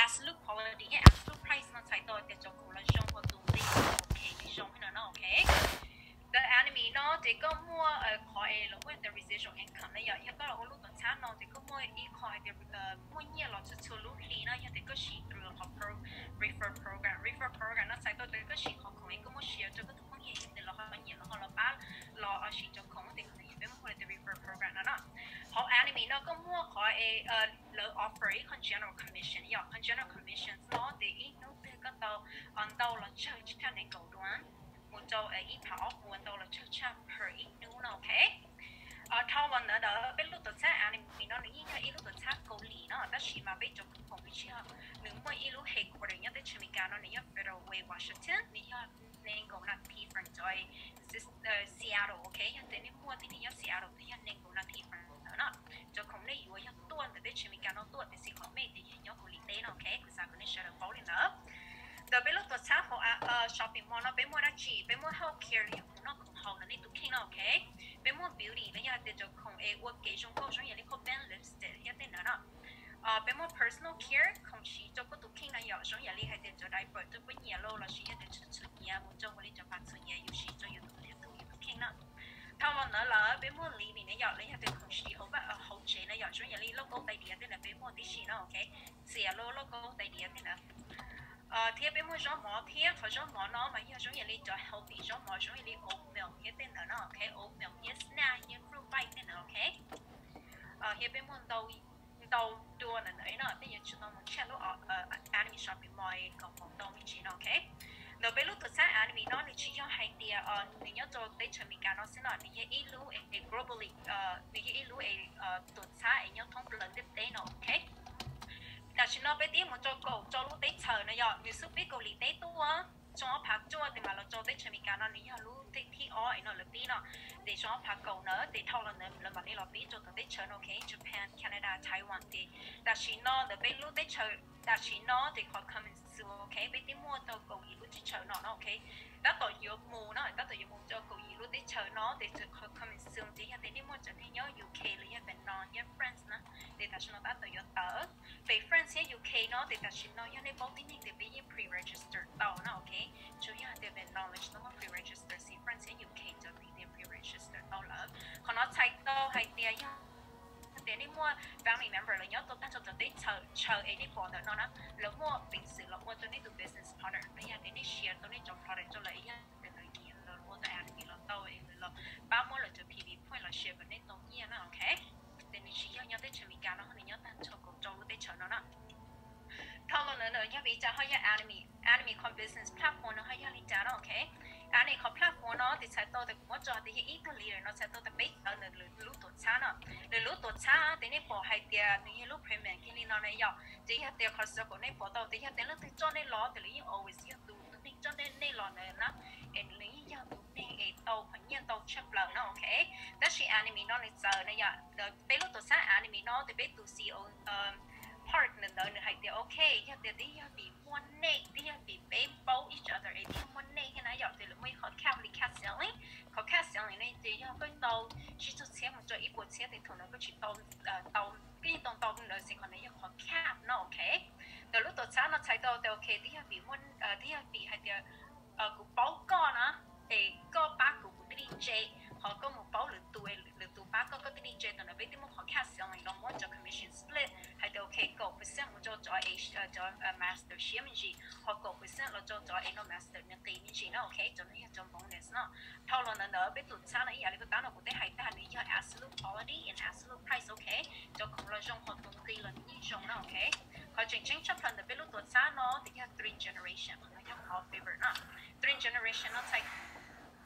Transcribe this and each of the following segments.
absolute quality thiab absolute price no txhais tau tias cov khoom los zoo hauv tus nqi, ok, zoo no no, ok. The enemy no ces koj muaj qhov es lawv muaj the residual income no yom, yog koj los ua lub tuam txhab no ces koj muaj ib qho hais tias muaj nyiaj los txhua txhua lub hli no yog tias koj siv through qhov refer program. Refer program no txhais tau tias koj siv qhov khoom es koj muab share rau koj tus phooj ywg yog tias lawv ho nyiam lawv ho los pab los siv cov khoom ces koj yeej peb muaj qhov tias refer program no no. Hauv enemy no koj muaj qhov es lawv offer ib qho general commission yom, qhov general commission no ces ib hnub twg koj tau ntau los tsawg tshaj nees nkaum dua mus rau ib phav ob puas ntau los tsawg tshaj per ib hnub no, ok. Dhau los ntawd peb lub tuam txhab enemy no nws yeej yog ib lub tuam txhab Kaus Lim no tab sis mas peb cov khoom nws tsis yog, nws muaj ib lub headquarter nyob teb chaws Amelikas no nws yog Federal Way Washington, nws yog nees nkaum nas this from cov Seattle, ok. Yog tias nej muaj tib neeg nyob Seattle ces yog nees nkaum nas this from ntawd no. Cov khoom nej yuav yog tuaj ntawm teb chaws Amelikas no tuaj tiam sis qhov mej ces yog nyob Kaus Lim teb no, ok. Kuv xav kom nej sawv daws paub li ntawd. Ntawm peb lub tuam txhab hauv shopping mall no peb muaj dab tsi? Peb muaj health care los yog khoom noj khoom haus ntawm nej tus kheej no, ok. Peb muaj beauty los yog hais tias cov khoom es ua kev zoo nkauj zoo yam li koj peb lipstick thiab tej ntawd no. Peb muaj personal care, khoom siv rau koj tus kheej no yom, zoo yam li hais tias cov diaper rau poj niam los lossis yog tias txhua txhua nyiav mus rau ua li cov pas txhua nyiav yus siv rau yus tus kheej no. Dhau los ntawd lawm peb muaj living no yom, los yog tias khoom siv hauv tsev no yom, zoo yam li lauj kaub tais diav tej ntawd peb muaj tib si no, ok. Txias lauj kaub tais diav tej ntawd. Thiab peb muaj zaub mov thiab, qhov zaub mov no mas yog zoo yam li cov healthy zaub mov zoo yam li oat milk thiab tej ntawd no, ok, oat milk thiab snack thiab fruit bites tej ntawd, ok. Thiab peb muaj ntau dua ntawm ntawd no, peb yuav tsum tau mus check lub enemy shopping mall kom pom ntau me ntsis no, ok. Ntawm peb lub tuam txhab enemy no nws tsis yog hais tias nws nyob rau teb chaws Amelikas no xwb no, nws yog ib lub es globally, nws yog ib lub es tuam txhab es nyob thoob plaws ntiaj teb no, ok. Tam sim no peb twb mus rau kaum rau lub teb chaws no yom, nws xub pib Kaus Lim teb tuaj, xyoo ob phav cuaj tes mas los rau teb chaws Amelikas no nws yog lub thib ob es no lawv pib no, ces xyoo ob phav kaum ntawd ces dhau los ntawd lawv mam li los pib rau tom teb chaws no, ok, Japan, Canada, Taiwan ces tam sim no ntawm peb lub teb chaws tam sim no ces qhov coming soon, ok, peb twb muaj tau kaum yim lub teb chaws no no, ok. Tab tom yuav mus no, tab tom yuav mus rau kaum yim lub teb chaws no ces qhov coming soon ces yog tias nej muaj cov neeg nyob U K los yog Vietnam thiab France na, ces tam sim no tab tom yuav tawm. Pem France thiab U K no ces tam sim no yog nej paub tib neeg ces peb yeej pre-register tau no, ok. Tsuas yog hais tias Vietnam lawv tsis tau muaj pre-register, xij France thiab U K cov ces pre-register tau lawm. Qhov no txhais tau hais tias yog tias nej muaj family member los nyob tau tag nrho cov teb chaws es nej pom ntawm no na, lawv muaj peev xwm los ua rau nej tus business partner los yog tias nej share tau nej cov product rau lawv, yog tias lawv nyiam lawv ua tau enemy los tau es lawv los pab muab lawv cov P V point los share kom nej tau nyiaj na, ok. Ces nws tsis yog nyob teb chaws Amelikas no, nws nyob tag nrho kaum rau lub teb chaws no na. Dhau los ntawd yog vim cas ho yog enemy, enemy qhov business platform no ho yog li cas no, ok. Enemy qhov platform no ces txhais tau tias kuv muab tso tias yog ib tug leader no txhais tau tias peb tawm ntawm lub tuam txhab no. Nws lub tuam txhab ces nej pom hais tias nws yog lub premium kiag li no na yom, ces yog tias qhov xav kom nej pom tau tias yog tias leej twg coj nej los ces lawv yeej always yog tus tus neeg coj nej los ntawd na, es nws yeej yog tus neeg es tau qhov nyiaj ntau tshaj plaws no, ok. Tab sis enemy no nws txawv na yom, peb lub tuam txhab enemy no ces peb tus C E O Park ntawd ntawd nws hais tias ok, yog tias twb yog vim muaj nej, twb yog vim peb paub each other es twb yog muaj nej thiab na yom, ces lawv muaj ib qhov cap li cap ceiling. Qhov cap ceiling ne ces yog koj tau tsib caug txhiab mus rau ib puas txhiab ces thaum ntawd koj tsis tau, tau, koj yeej tau ntau ntawd xwb, qhov ntawd yog qhov cap no, ok. Ntawm lub tuam txhab no txhais tau tias ok, twb yog vim muaj, twb yog vim hais tias kuv paub koj na, es koj pab kuv kuv thiaj li ntse, qhov koj mus paub lwm tus, lwm tus pab koj koj thiaj li ntse. Thaum ntawd peb twb muaj qhov cap ceiling los muab cov commission split hais tias ok kaum percent mus rau cov, cov master siab me ntsis, qhov kaum percent los rau cov es no master nws qis me ntsis no, ok, cov no yog cov bonus no. Dhau los ntawd ntawd peb tuam txhab no ib yam li kuv tab no kuv twb hais tag, nws yog absolute quality and absolute price, ok. Cov khoom los zoo, qhov tus nqi los nws yeej zoo no, ok. Qhov tseem ceeb tshaj plaws ntawm peb lub tuam txhab no ces yog three generation, qhov no yog qhov favorite no. Three generation no txhais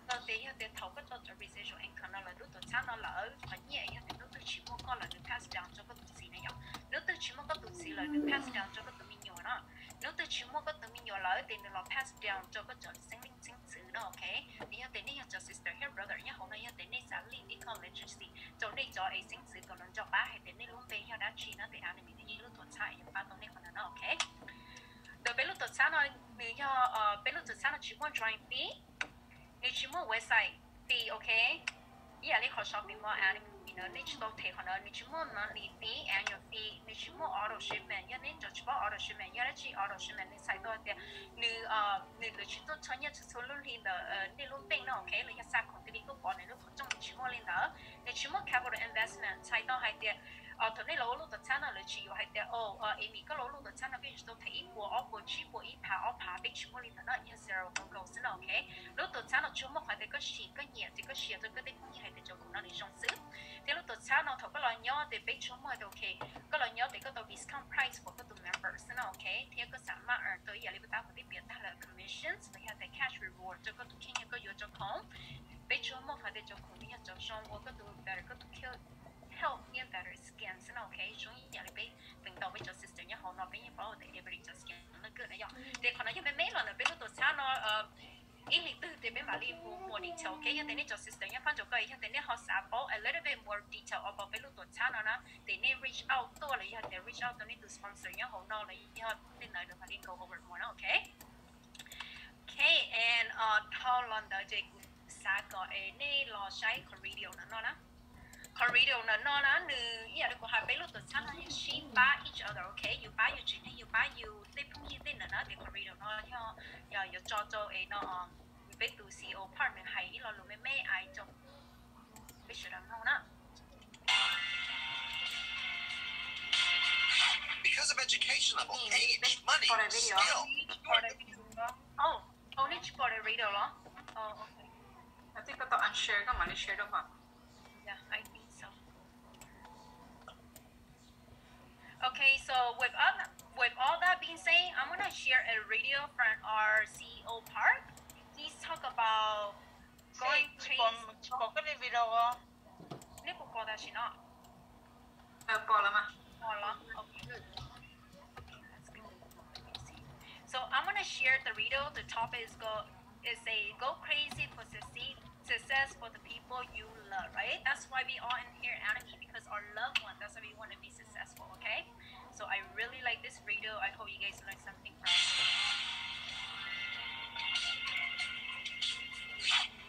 tau tias yog tias thaum koj tau cov residual income no lawm lub tuam txhab no lawm, qhov nyiaj yog tias hnub twg tsis muaj koj lawm nws pass down rau koj tus txiv na yom. Hnub twg tsis muaj koj tus txiv lawm nws pass down rau koj tus me nyuam no. Hnub twg tsis muaj koj tus me nyuam lawm ces nws los pass down rau koj cov xeeb leej xeeb ntxwv no, ok. Nws yog tias nej yog cov sister thiab brother nyob hauv no, yog tias nej xav leave ib qho legacy rau nej cov es xeeb ntxwv kom lawv nco qab hais tias nej lub npe yog dab tsi no ces enemy nws yog ib lub tuam txhab es yuav pab tau nej qhov ntawd no, ok. Ntawm peb lub tuam txhab no, nws yog, peb lub tuam txhab no tsis muaj join fee, nws tsis muaj website fee, ok. Ib yam li qhov shopping mall enemy ntawd nej tsis tau them qhov ntawd, nws tsis muaj monthly fee, annual fee, nws tsis muaj auto shipment. Yog nej cov tsis paub auto shipment Nws txhais tau hais tias nws, nws lawv tsis tuaj txhua nyiaj txhua txhua lub hli ntawm nej lub bank no, ok, los yog xa khoom cia li tuaj pov nws lub qhov rooj, nws tsis muaj li ntawd. Nws tsis muaj capital investment, txhais tau hais tias thaum nej los ua lub tuam txhab no lawv tsis yuav hais tias, o, Amy, koj los ua lub tuam txhab no koj yuav tsum tau them ib puas ob puas tsib puas ib phav ob phav, peb tsis muaj li ntawd no, yog zero goal xwb no, ok. Lub tuam txhab no tsuas muaj qhov tias koj sim koj nyiam ces koj share rau koj tej phooj ywg hais tias cov khoom no nws zoo xwb. Thiab lub tuam txhab no thaum koj los nyob ces peb tsuas muaj tias, ok, koj los nyob ces koj tau discount price pov koj tus member xwb no, ok, thiab koj xam maj earn tau ib yam li peb tab pov tij piav tag lawm commissions los yog tias cash reward rau koj tus kheej yog koj yuav cov khoom. Peb tsuas muaj qhov tias cov khoom nws yog cov zoo ua koj tus better, koj tus health yeej better skin xwb no, ok. Zoo ib yam li peb feem ntau peb cov sister nyob hauv no peb yeej paub tias everybody cov skin no kawg na yog. Ces qhov no yog me me los ntawm peb lub tuam txhab no ib hlis twg ces peb mam li mus more detail, ok. Yog tias nej cov sister nyob phab ntsaum ko yog tias nej ho xav paub a little bit more detail about peb lub tuam txhab no na, ces nej reach out tuaj los yog tias reach out rau nej tus sponsor nyob hauv no los yog tej ntawd mam li go over more na, ok. Ok, and dhau los ntawd ces kuv xav kom es nej los saib qhov video no no na. Qhov video no no na nws ib yam li kuv hais peb lub tuam txhab no yog sib pab each other, ok. Yus pab yus tsev neeg, yus pab yus tej phooj ywg tej ntawd na, ces qhov video no yog yuav tso rau es no peb tus C E O part nws hais ib lo lus me me ai rau peb sawv daws mloog na. Because of education level, age, money, skill. Oh, oh, nej tsis pom video los? Oh, ok. Twb koj tau unshare koj mam li share rau mas. Yeah, I think so. Okay, so with all, with all that being said, I'm gonna share a video from our C E O part. He's talk about going crazy. Tsis pom koj li video os. Nej puas pom tam sim no? Pom los mas. Pom los. Okay. So I'm gonna share the video. The topic is go is a go crazy for succeed success for the people you love, right? That's why we all in here anime because our loved one. That's why we want to be successful, okay? So I really like this video. I hope you guys learned something from it.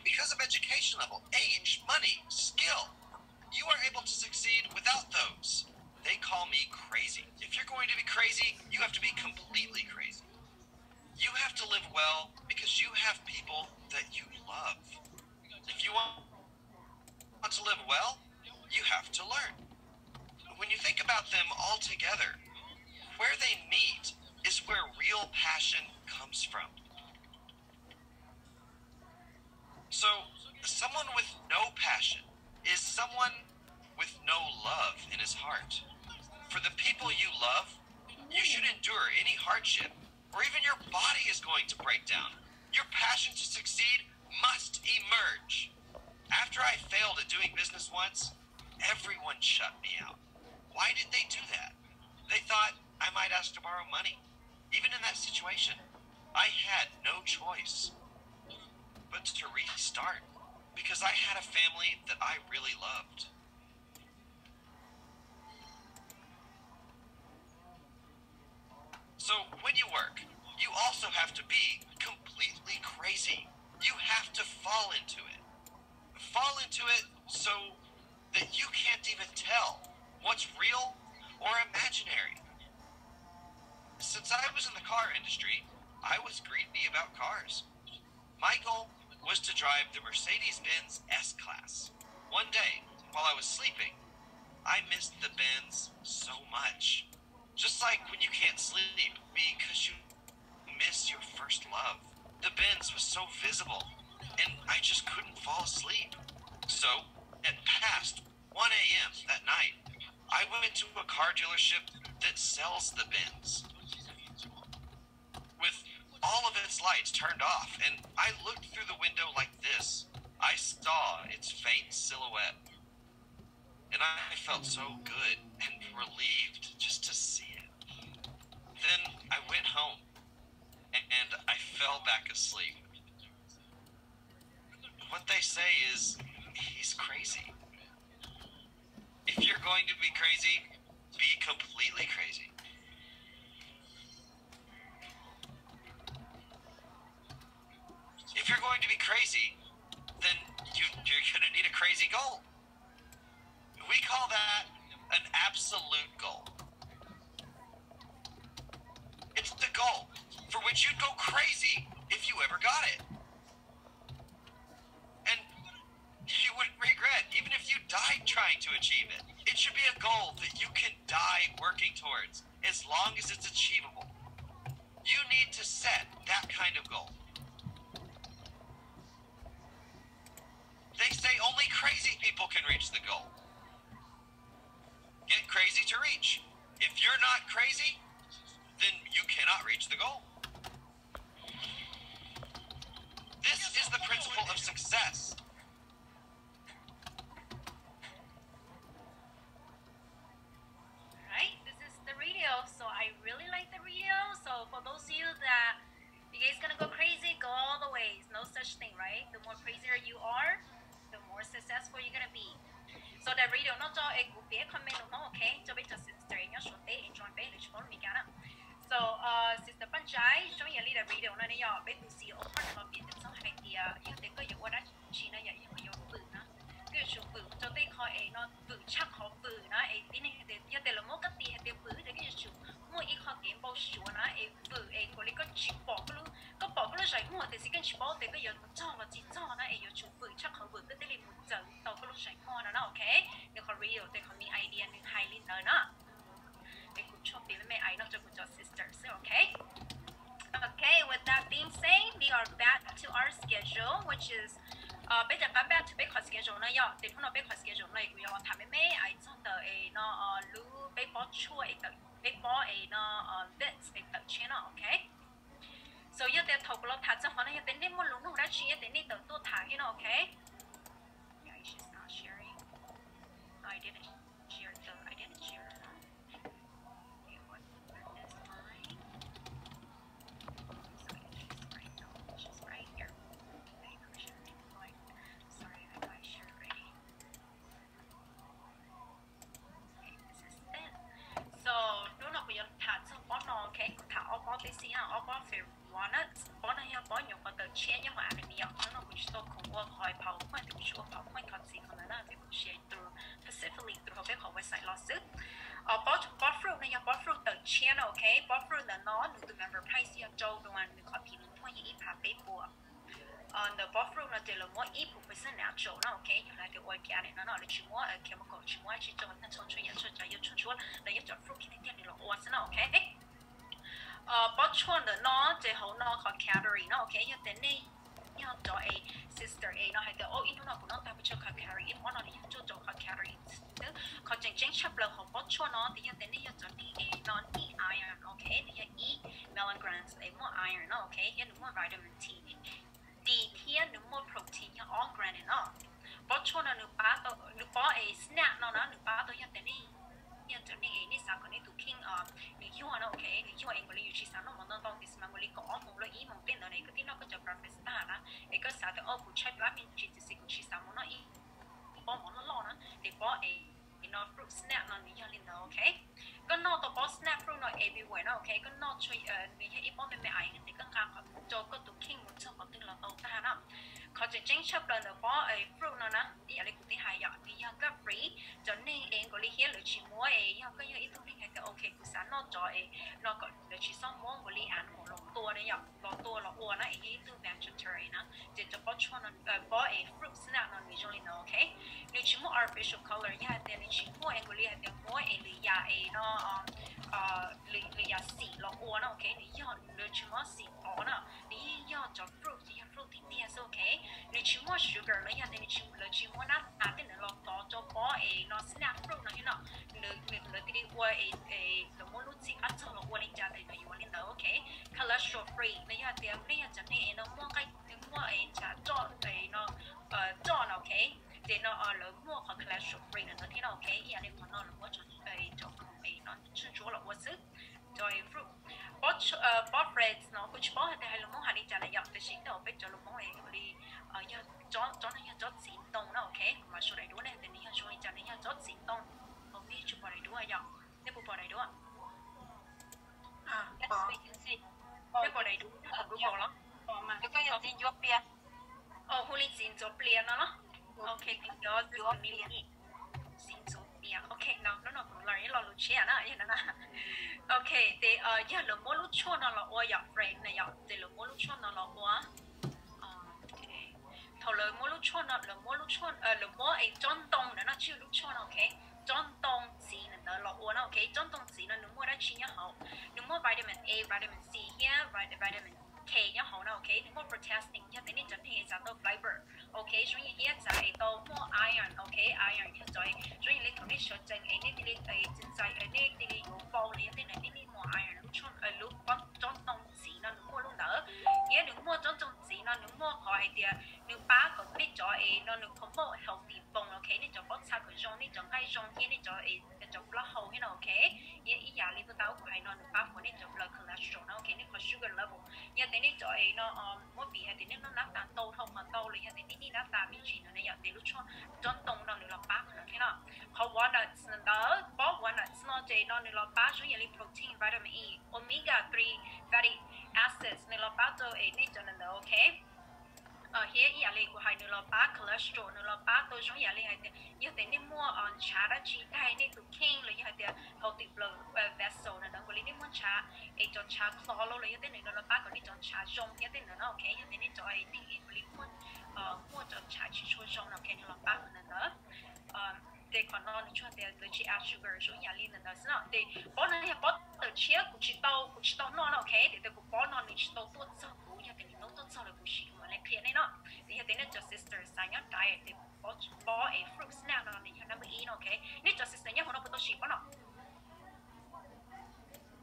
Because of education level, age, money, skill, you are able to succeed without those. They call me crazy. If you're going to be crazy, you have to be completely crazy. You have to live well because you have people that you love. If you want to live well, you have to learn. When you think about them all together, where they meet is where real passion comes from. So, someone with no passion is someone with no love in his heart. For the people you love, you should endure any hardship, or even your body is going to break down. Your passion to succeed must emerge. After I failed at doing business once, everyone shut me out. Why did they do that? They thought I might ask to borrow money. Even in that situation, I had no choice but to restart because I had a family that I really loved. So when you work, you also have to be completely crazy. You have to fall into it. Fall into it so that you can't even tell what's real or imaginary. Since I was in the car industry, I was greedy about cars. My goal was to drive the Mercedes Benz S Class. One day, while I was sleeping, I missed the Benz so much. Just like when you can't sleep because you miss your first love. The Benz was so visible, and I just couldn't fall asleep. So, at past one a m that night, I went to a car dealership that sells the Benz. With all of its lights turned off, and I looked through the window like this. I saw its faint silhouette, and I felt so good and relieved just to see it. Then I went home, and I fell back asleep. What they say is, he's crazy. If you're going to be crazy, be completely crazy. If you're going to be crazy, then you, you're going to need a crazy goal. We call that an absolute goal. It's the goal You'd go crazy if you ever got it. And you wouldn't regret, even if you died trying to achieve it. It should be a goal that you can die working towards as long as it's achievable. You need to set that kind of goal. They say only crazy people can reach the goal. Get crazy to reach. If you're not crazy, then you cannot reach the goal. This is the principle of success. Right? This is the radio. So I really like the radio. So for those of you that you guys gonna go crazy, go all the ways. No such thing, right? The more crazier you are, the more successful you're gonna be. So the radio no tso es kuv piav comment lus Hmoob, ok? Coj peb cov sister nyob Suav teb, enjoy peb lus tsis paub Meskas na. So sister Paj Ntsai, zoo yam li the radio no ne yog peb tus C E O partner los piav txog hais tias yog tias koj yuav ua dab tsi no yom, yog koj yuav vwm na, koj yuav tsum vwm mus rau tej qho es no vwm tshaj qhov vwm na es tib neeg tias yog tias lawv muab koj tis hais tias vwm ces koj yuav tsum muaj ib qho kev npau suav na es vwm es nkaus li koj tsis pom koj lub, koj pom koj lub zeem muag tiam sis koj tsis paub tias koj yuav mus txog los tsis txog na es yuav tsum vwm tshaj qhov vwm koj thiaj li mus txawm tau koj lub zeem muag no na, ok. Nws qhov real ces qhov me idea nws hais li ntawd na. Es kuv tsuas piav me me ais no rau kuv cov sister xwb, ok. Okay, with that being said, we are back to our schedule, which is peb rov qab back to peb qhov schedule no yom. Ces hnub no peb qhov schedule no kuv yuav los tham me me ais txog ntawm es no lub peb pob tshuaj es tawm, peb pob es no vents es tawm tshiab no, ok. So yog tias thaum kuv los tham txog qhov no yog tias nej muaj lus nug dab tsi yog tias nej tawm tuaj tham thiab no, ok. Yeah, she's not sharing. No, I didn't share the, I didn't share her. Okay, what is mine? So she's right, she's right here. Okay, I'm sharing. Like, sorry, I, I share already. So hnub no kuv yuav tham txog pob no, ok, kuv tham ob pob tib si, ob pob favorite ones. Pob no yog pob nyuam qhuav tawm tshiab nyob hauv anime yom. Hnub no kuv tsis tau khoom ua qhov PowerPoint, kuv tsis ua PowerPoint qhov txiv qhov ntawd na, ces kuv share through, specifically through hauv peb qhov website los xwb. Pob, pob fruit no yog pob fruit tawm tshiab no, ok. Pob fruit ntawm no nws tus member price yog rau dua, nws qhov phim nws muaj yog ib phav peb puas. Ntawm pob fruit no ces lawv muab ib puas percent natural no, ok, yog lawv tias organic no no, lawv tsis muab chemical, tsis muab tsis tso nag tso tshuaj yam tso tsa yuav tshuaj tshuaj, lawv yeej cov fruit kiag tiag tiag nws los ua xwb no, ok. Pob tshuaj ntawm no ces hauv no qhov calorie no, ok, yog tias nej yog cov es sister es no hais tias o ib hnub no kuv noj tag pes tsawg qhov calorie, ib pob no nws yog cuaj caum qhov calorie xwb. Qhov tseem ceeb tshaj plaws hauv pob tshuaj no ces yog tias nej yog cov neeg es no need iron, ok, nws yog ib milligrams es muaj iron no, ok, yog nws muaj vitamin D, D thiab nws muaj protein yog ob gram no. Pob tshuaj no nws pab tau, nws pob es snack no na nws pab tau yog tias nej yog cov neeg es nej xav kom nej tus kheej nws yuag no, ok, nws yuag es nkaus li yus tsis xav noj mov ntau ntau tiam sis mas nkaus li kaum ob moos lub ib moos tej ntawd ne koj twb noj koj cov breakfast tag na, es koj xav tias o kuv tshaib plab me ntsis tiam sis kuv tsis xav mus noj ib pob mov loj loj na, ces pob es no fruit snack no nws yog li ntawd, ok. Koj noj tau pob snack fruit no everywhere no, ok, koj noj tsuas nws yog ib pob me me ais no ces koj nqa qhov rau koj tus kheej mus txog qhov twg los tau tag na. Qhov tseem ceeb tshaj plaws ntawm pob fruit no na, ib yam li kuv twb hais yom, nws yog gut free, cov neeg es nkaus li hiab lawv tsis muab es yog koj yog ib tug neeg hais tias ok kuv xav noj cov es no kom lawv tsis txhob muab nkaus li animal los tua ne yom, los tua los ua na es yog ib tug vegetarian na, ces cov pob tshuaj no, pob es fruit snack no nws zoo li ntawd, ok. Nws tsis muaj artificial color, yog hais tias nws tsis muaj es nkaus li hais tias muab es lwm yam es no lwm yam xim los ua no, ok, nws yog nws tsis muab xim tov na, nws yeej yog cov fruit ces yog fruit tiag tiag xwb, ok. Nws tsis muaj sugar los yog tias nws tsis, lawv tsis muab nab tas tej ntawd los tov rau pob es no snack fruit no thiab no, nws, lawv thiaj li ua es lawv muab lub txim qab txog los ua li cas ces lawv yuav li ntawd, ok. Cholesterol free no yog tias nej yog cov neeg es no muaj nqaij, muaj es ntshav roj es no roj no, ok, ces no lawv muaj qhov cholesterol free no ntawd thiab no, ok. Ib yam li qhov no lawv muab cov khoom es no tshuaj ntsuab los ua xwb. Cov fruit, pob, pob fruits no kuv tsis paub hais tias hais lus Hmoob hais li cas na yom, tiam sis tej uas peb cov lus Hmoob es nkaus li yog tsob, tsob no yog tsob txiv ntoo na, ok. Kuv mam sau daim duab nej tias nws yog zoo li cas, nws yog tsob txiv ntoo. Hauv peb tsis pom daim duab yom, nej puas pom daim duab? Nej pom daim duab hauv Google los? Hu li txiv ntxuav plias no los? Ok, txiv ntxuav plias. Ok, no hnub no kuv learn ib lo lus tshiab na, yog no na. Ok, ces yog lawv muab lub tshuaj no los ua yom, Fred, na yom, ces lawv muab lub tshuaj no los ua. Thaum lawv muab lub tshuaj no, lawv muab lub tshuaj, lawv muab es tsob ntoo ntawd no, tsis yog lub tshuaj no, ok, tsob ntoo txiv ntawd los ua no, ok, tsob ntoo txiv no nws muaj dab tsi nyob hauv? Nws muaj vitamin A, vitamin C thiab vitamin K nyob hauv no, ok, nws muaj protein, yog tias nej cov neeg xav tau fiber, ok, zoo yam thiab xav es tau muaj iron, ok, iron yog cov zoo yam li thaum nej sawv tsees es nej thiaj li txi ntxais, nej thiaj li yuav vau los yog tej ntawd, nej muaj iron, lub tsob ntoo txiv no nws muaj lub ntawd, thiab nws muaj tsob ntoo txiv no nws muaj qhov hais tias nws pab kom nej cov es no nws promote healthy bone, ok, nej cov pob txha kom zoo, nej cov nqaij zoo thiab nej cov es cov plaub hau thiab no, ok, thiab ib yam li puag ta kuv hais no nws pab kom nej cov blood cholesterol no, ok, nej qhov sugar level, yog tias nej cov es no muab piv hais tias nej noj nab tas ntau dhau qhov ntau los yog tias nej noj nab tas me ntsis no na yom, ces lub tshuaj tsob ntoo no nws los pab qhov no thiab no. Qhov walnuts ntawd, pob walnuts no ces no nws los pab zoo yam li protein, vitamin E, omega three fatty acids, nws los pab rau es nej cov ntawd, ok. Thiab ib yam li kuv hais nws los pab cholesterol, nws los pab tau zoo yam li hais tias yog tias nej muaj ntshav dab tsi daig nej tus kheej los yog hais tias hauv tus blood vessel na, ntawd nkaus li nej muaj ntshav es cov ntshav clog los yog tej ntawd no los pab kom nej cov ntshav zoo thiab tej ntawd no, ok, yog tias nej cov neeg nkaus li muaj, muaj cov ntshav tsis tshua zoo no, ok, nws los pab qhov ntawd. Ces qhov no nws tsuas hais tias lawv tsis add sugar zoo yam li ntawd xwb no. Ces pob no yog pob tawm tshiab, kuv tsis tau, kuv tsis tau noj no, ok, tiam sis kuv pob no nws tsis tau tuaj txog kuv, yog tias nws tau tuaj txog lawm kuv sim mam li qhia nej no. Ces yog tias nej cov sister xav nyob diet ces pob es fruit snack no nws yog number ib no, ok. Nej cov sister nyob hauv no puas tau sim pob no?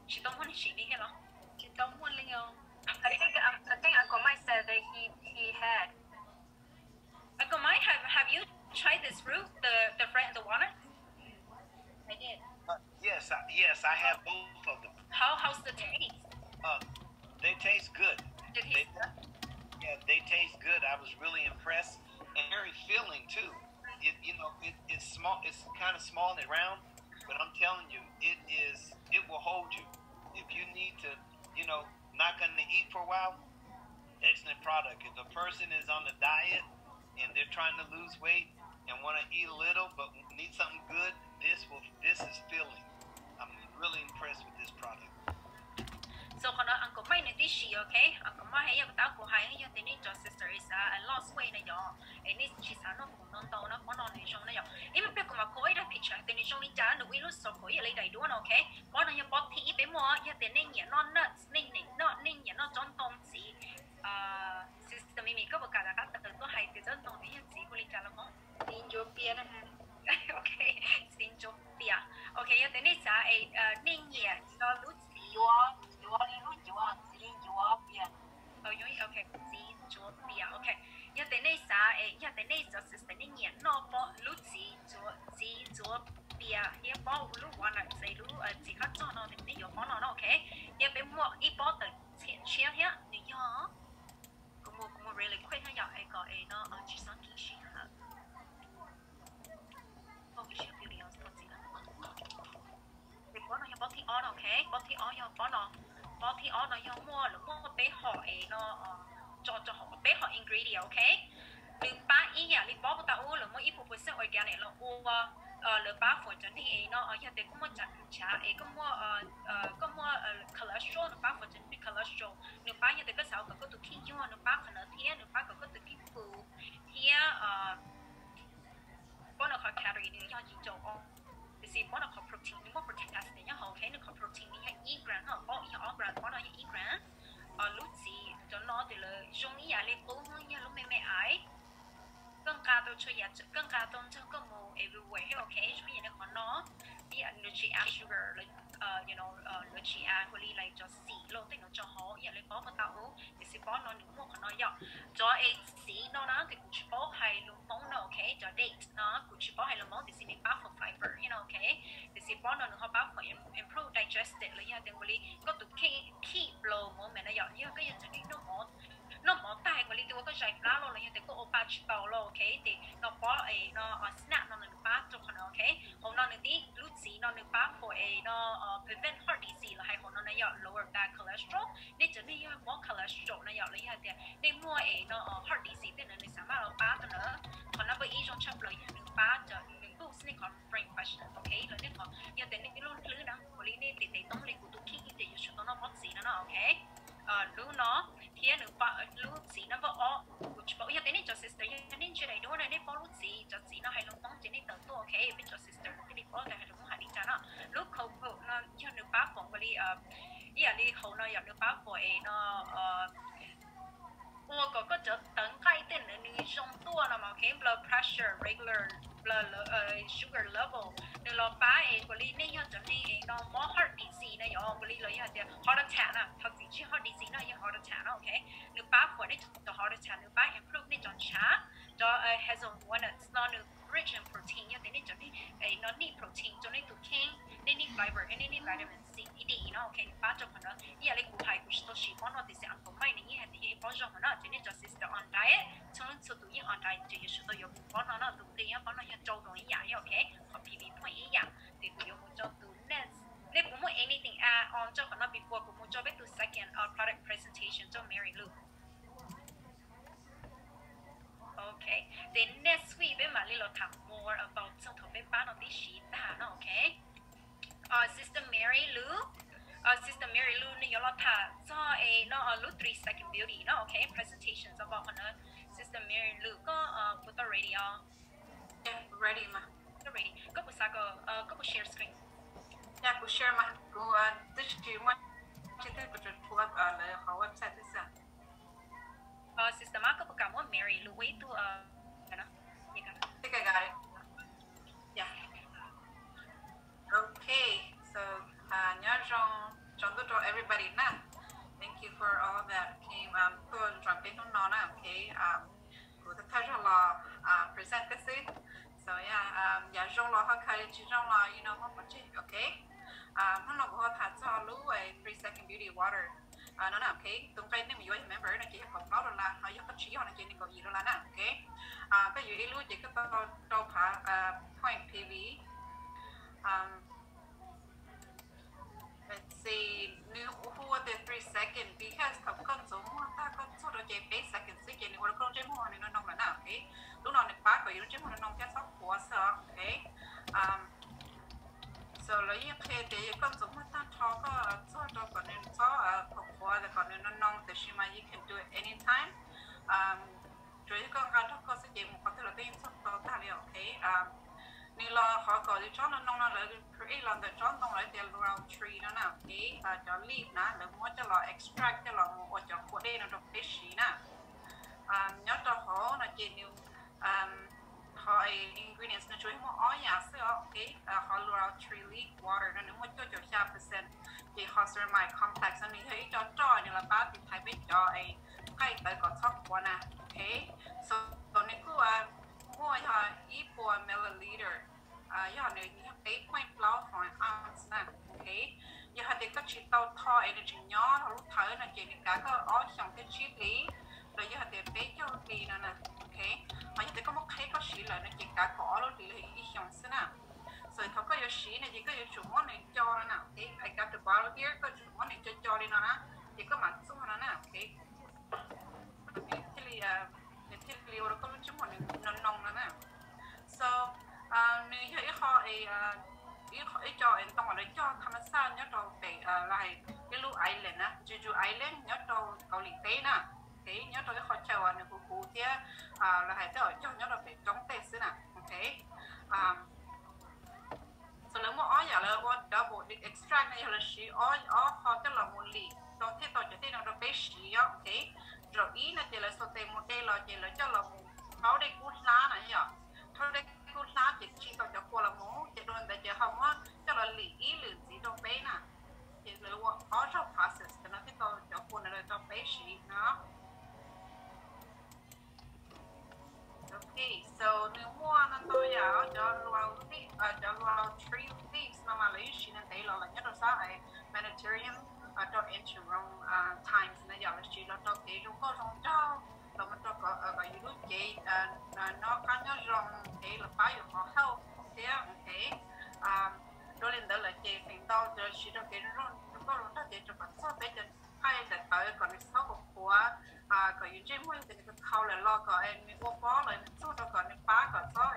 Tsis tau muaj neeg sim li thiab los? Tsis tau muaj li os. I think, um, I think Uncle Mike said that he, he had. Uncle Mike, have, have you tried this fruit, the, the friend, the walnut? I did. Uh, yes, I, yes, I have both of them. How, how's the taste? Uh, they taste good. It tastes good? Yeah, they taste good. I was really impressed and very filling too. It, you know, it, it's small, it's kind of small and round, but I'm telling you, it is, it will hold you. If you need to, you know, not gonna eat for a while, excellent product. If a person is on a diet and they're trying to lose weight and want to eat a little but need something good, this will, this is filling. I'm really impressed with this product. So qhov no Uncle Mike nws tib si, ok. Uncle Mike hais yog tab kuv hais yog tias nej cov sister xav lost weight na yom, es nej tsis xav noj khoom ntau ntau no, pob no nws zoo na yom. Ib pliag kuv mam qhia ib daim picture tias nws zoo li cas, nws ua ib lub circle ib yam li daim duab no, ok. Pob no yog pob thib ib peb muaj, yog tias nej nyiam noj nuts, nej nyiam noj, nej nyiam noj tsob ntoo txiv, sister Mimi, koj puas kam rov qab tawm tuaj hais tias tsob ntoo nws yog txiv hu li cas los mog? Txiv ntsuav pias na. Ok, txiv ntsuav pias. Ok, yog tias nej xav es nej nyiam no lub txiv, ntsuav, ntsuav li lub ntsuav, txiv ntsuav pias. Ok, txiv ntsuav pias, ok. Yog tias nej xav es, yog tias nej cov sister nej nyiam noj pob lub txiv ntsuav, txiv ntsuav pias thiab pob lub walnut, txiv lub txiv qab txog no, nej yuav pob no no, ok. Yog peb muaj ib pob tawm tshiab thiab nws yog, kuv mus, kuv mus really quick na yom, es kom es no tsis txhob kis sij hawm. Ces pob no yog pob thib ob no, ok, pob thib ob yog pob no. Pob thib ob no yog muaj, lawv muaj peb hom es no, tso rau hauv peb hom ingredient, ok. Nws pab ib yam li pob puag ta ub, lawv muaj ib puas percent organic los ua, lawv pab for cov neeg es no, yog tias koj muaj ntshav es koj muaj, koj muaj cholesterol, nws pab for cov neeg cholesterol, nws pab yog tias koj xav kom koj tus kheej yuag, nws pab qhov ntawd thiab nws pab kom koj tus kheej qus thiab pob no qhov calorie nws yog yim caum ob, tiam sis pob no qhov protein nws muaj protein acid nyob hauv, ok, nws qhov protein nws yog ib gram, pob yog ob gram, pob no yog ib gram. Lub txiv cov no ces lawv zoo ib yam li qub, yog lub me me ice, koj nqa tau txhua yam, koj nqa tau nrog koj mus everywhere, ok, zoo ib yam li qhov no, ib yam lawv tsis add sugar, lawv tsis add hu li lais cov xim lauj tej no rau hauv ib yam li pob puag ta ub, tiam sis pob no nws muaj qhov no yom. Cov es txiv no na ces kuv tsis paub hais lus Hmoob no, ok, cov date no kuv tsis paub hais lus Hmoob, tiam sis nws pab for fiber, you know, ok. Tiam sis pob no nws ho pab for improve digestion los yog tias nkaus li koj tus kheej keep blow movement na yom, yog koj yog cov neeg noj mov, noj mov tag nkaus li twb ua koj zais plab los los yog tias koj ua pa tsis tau los, ok, ces no pob es no snack no nws pab rau qhov no, ok. Hauv no nws tib lub txiv no nws pab for es no prevent heart disease los hais hauv no na yom, lower bad cholesterol. Nej cov neeg yog mob cholesterol na yom, los yog tias nej muaj es no heart disease tej ntawd nws xav maj los pab rau ntawd. Qhov number ib zoo tshaj plaws yog nws pab cov, nws lub nej qhov brain question, ok, los nej qhov yog tias nej lub hlwb na, ua li nej tes tes toob li kuv tus kheej ces yuav tsum tau noj pob txiv no no, ok. Lub no thiab nws lub txiv number ob, kuv tsis paub, yog tias nej cov sister yog nej ntshe daim duab na nej paub lub txiv, cov txiv no hais lus Hmoob ces nej tawm tuaj, ok, peb cov sister thiaj li paub tias hais lus Hmoob hais li cas no. Lub cocoa no yog nws pab pom ua li, ib yam li hauv no yog nws pab pom es no ua kom koj cov tawv nqaij tej nws nws zoo tuaj no mas, ok, blood pressure, regular blood, sugar level, nws los pab es ua li nej yog cov neeg es no mob heart disease no yog ua li los yog tias heart attack na, thov txim tsis heart disease no yog heart attack no, ok, nws pab pom nej cov heart attack, nws pab improve nej cov ntshav, cov hazelnuts no nws rich in protein, yog tias nej cov neeg no need protein rau nej tus kheej, nej need fiber, nej need vitamin C, D no, ok, nws pab rau qhov no. Ib yam li kuv hais kuv tsis tau siv pob no tiam sis uncle Mike nws yeej hais tias yog ib pob zoo no no, ces nej cov sister on diet, txhua leej txhua tus yeej on diet ces yuav tsum tau yuav mus pob no no, tus nqi nyob pob no yog rau rau ib yam, ok, qhov P V point ib yam, ces kuv yuav mus rau tus next. Nej puas muaj anything add on rau qhov no before kuv mus rau peb tus second product presentation rau Mary Lou? Ok, ces next week peb mam li los tham more about txog thaum peb pab no tib si tag no, ok. Sister Mary Lou, Sister Mary Lou nws yuav los tham txog es no lub three second beauty no, ok, presentation txog about qhov no. Sister Mary Lou, koj puas tau ready os? Ready mas. Koj ready, koj puas xav kom koj puas share screen? Yog kuv share mas kuv twb tsis muaj chi tiag, kuv tsuas tshua lawv qhov website xwb. Sister mas koj puas kam muab Mary Lou ua ib tug? Ok, so nyob zoo, tsaus ntuj rau everybody na. Thank you for all that came tuaj nrog peb hnub no na, ok. Kuv thawj thawj zaug los present peb xwb. So yeah, yam zoo los ho khaws, tsis zoo los you know muab pov tseg, ok. Hnub no kuv ho tham txog lub three second beauty water no na, ok. Tus nqi nej mus yuav yog member no ces yog kaum plaub dollar, ho yog koj tsis yog no ces nees nkaum yim dollar na, ok. Koj yuav ib lub ces koj tau rau phav point P V. Ces nws hu ua tias three second because thaum koj ntxuav muag tag koj txuag rau ces peb second xwb ces nws ua rau koj lub ntsej muag nws noo noo lawm na, ok. Lub no nws pab kom yus lub ntsej muag noo noo thiab txhob qhuav xwb, ok. So lawv yeej qhia tias yog koj ntxuav muag tag nrho koj txuag rau kom nws txhob qhuav qhuav kom nws noo noo, tiam sis mas you can do it anytime. Tsuas yog koj nqa nrog koj xwb ces mus qhov twg los peb yeej txuag tau tag li, ok. Nws los qhov kom tsob noo noo no lawv create los ntawm tsob ntoo lawv tias laurel tree no na, ok. Cov leaf na lawv muab coj los extract coj los mus ua cov kua dej no rau peb siv na. Nyob rau hauv no ces nws qhov ingredients no tsuas yog muaj ob yam xwb os, ok. Qhov laurel tree leaf water no nws muaj cuaj caum xya percent, ces qhov ceramide complex no nws yog ib co roj nws los pab tiv thaiv peb cov nqaij tawv kom txhob qhuav na, ok. So nws kuj muaj yog ib puas milliliter, yog nws yog peb point plaub ounce na, ok. Yog hais tias koj tsis tau tho es nws tseem nyob hauv lub thawv no ces nws kav koj ob xyoos thiab tsib hlis, los yog hais tias peb caug hlis no na, ok. Ho yog tias koj muab qheb koj siv lawm no ces kav kaum ob lub hlis los ib xyoos xwb na. So thaum koj yuav siv no ces koj yuav tsum muab nws co no na, ok. I got the bottle here, koj yuav tsum muab nws co co li no na, ces koj mam txuag no na, ok. Nws thiaj li, nws thiaj li ua rau koj lub ntsej muag nws noo noo no na. So nws yog ib qho, ib co ntoo uas lawv cog tham ma xaj nyob rau pem, lawv hais ib lub island na, Jeju Island nyob rau Kaus Lim teb na, ok. Nyob rau ib qho chaw uas nws huv huv thiab lawv hais tej uas cog nyob rau pem roob tej xwb na, ok. So lawv muaj ob yam, lawv ua double extract no yog lawv siv ob qho coj los mus lim rau thiaj tau cov tej no rau peb siv, ok. Zaum ib no ces lawv xaus tes mus de los ces lawv coj los mus rhaub dej kub hlab na yom. Rhaub dej kub hlab ces tsim tau cov kua los mus ces dua ntawd ces ho muab coj los lim ib lwm ntxiv rau peb na. Ces lawv ua ob zaug process no thiaj tau cov kua no rau peb siv no. Ok, so nws muaj no ntau yam, cov laurel leaf, cov laurel tree leaves no mas lawv yeej siv ntev los lawm nyob rau sab Mediterranean, rau ancient Rome times na yom, lawv siv los rau kev zoo nkauj zoo nraug, los mus rau kom yus lub cev nyob qab nyob zoo, es los pab yus qhov health thiab, ok. Dua li ntawd lawm ces feem ntau lawv siv rau kev zoo nkauj zoo nraug ces rau kom txog peb cov nqaij daim tawv kom nws txhob qhuav qhuav, kom yus ntsej muag yog tias nws khau lawm los kom nws ua pob los nws txuag rau kom nws pab kom txhob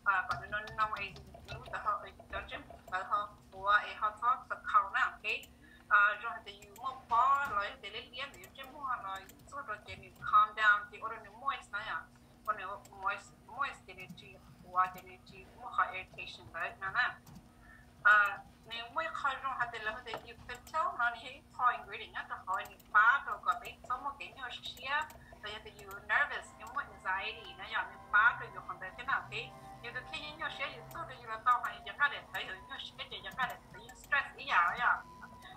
kom nws noo noo es lub ntawd ho, cov ntsej muag ntawd ho qhuav es ho txhob khaus na, ok. Zoo hais tias yus muaj pob los yog tias liab liab ntawm yus ntsej muag los yus txuag rau ces nws calm down ces ua rau nws moist na yom, ua nws moist ces nws tsis qhuav ces nws tsis muaj qhov irritation ntawd no na. Nws muaj ib qho zoo hais tias lawv hais tias eucalyptus no nws yog ib qho ingredient nyob rau hauv nws pab rau kom peb txhob muaj kev nyuaj siab los yog tias yus nervous yus muaj anxiety na yom, nws pab rau yus qhov ntawd thiab na, ok. Yus tus kheej nyuaj siab yus txuag rau yus los tau, ho yus cov nqaij daim tawv yus nyuaj siab ces cov nqaij daim tawv yus stress ib yam yom,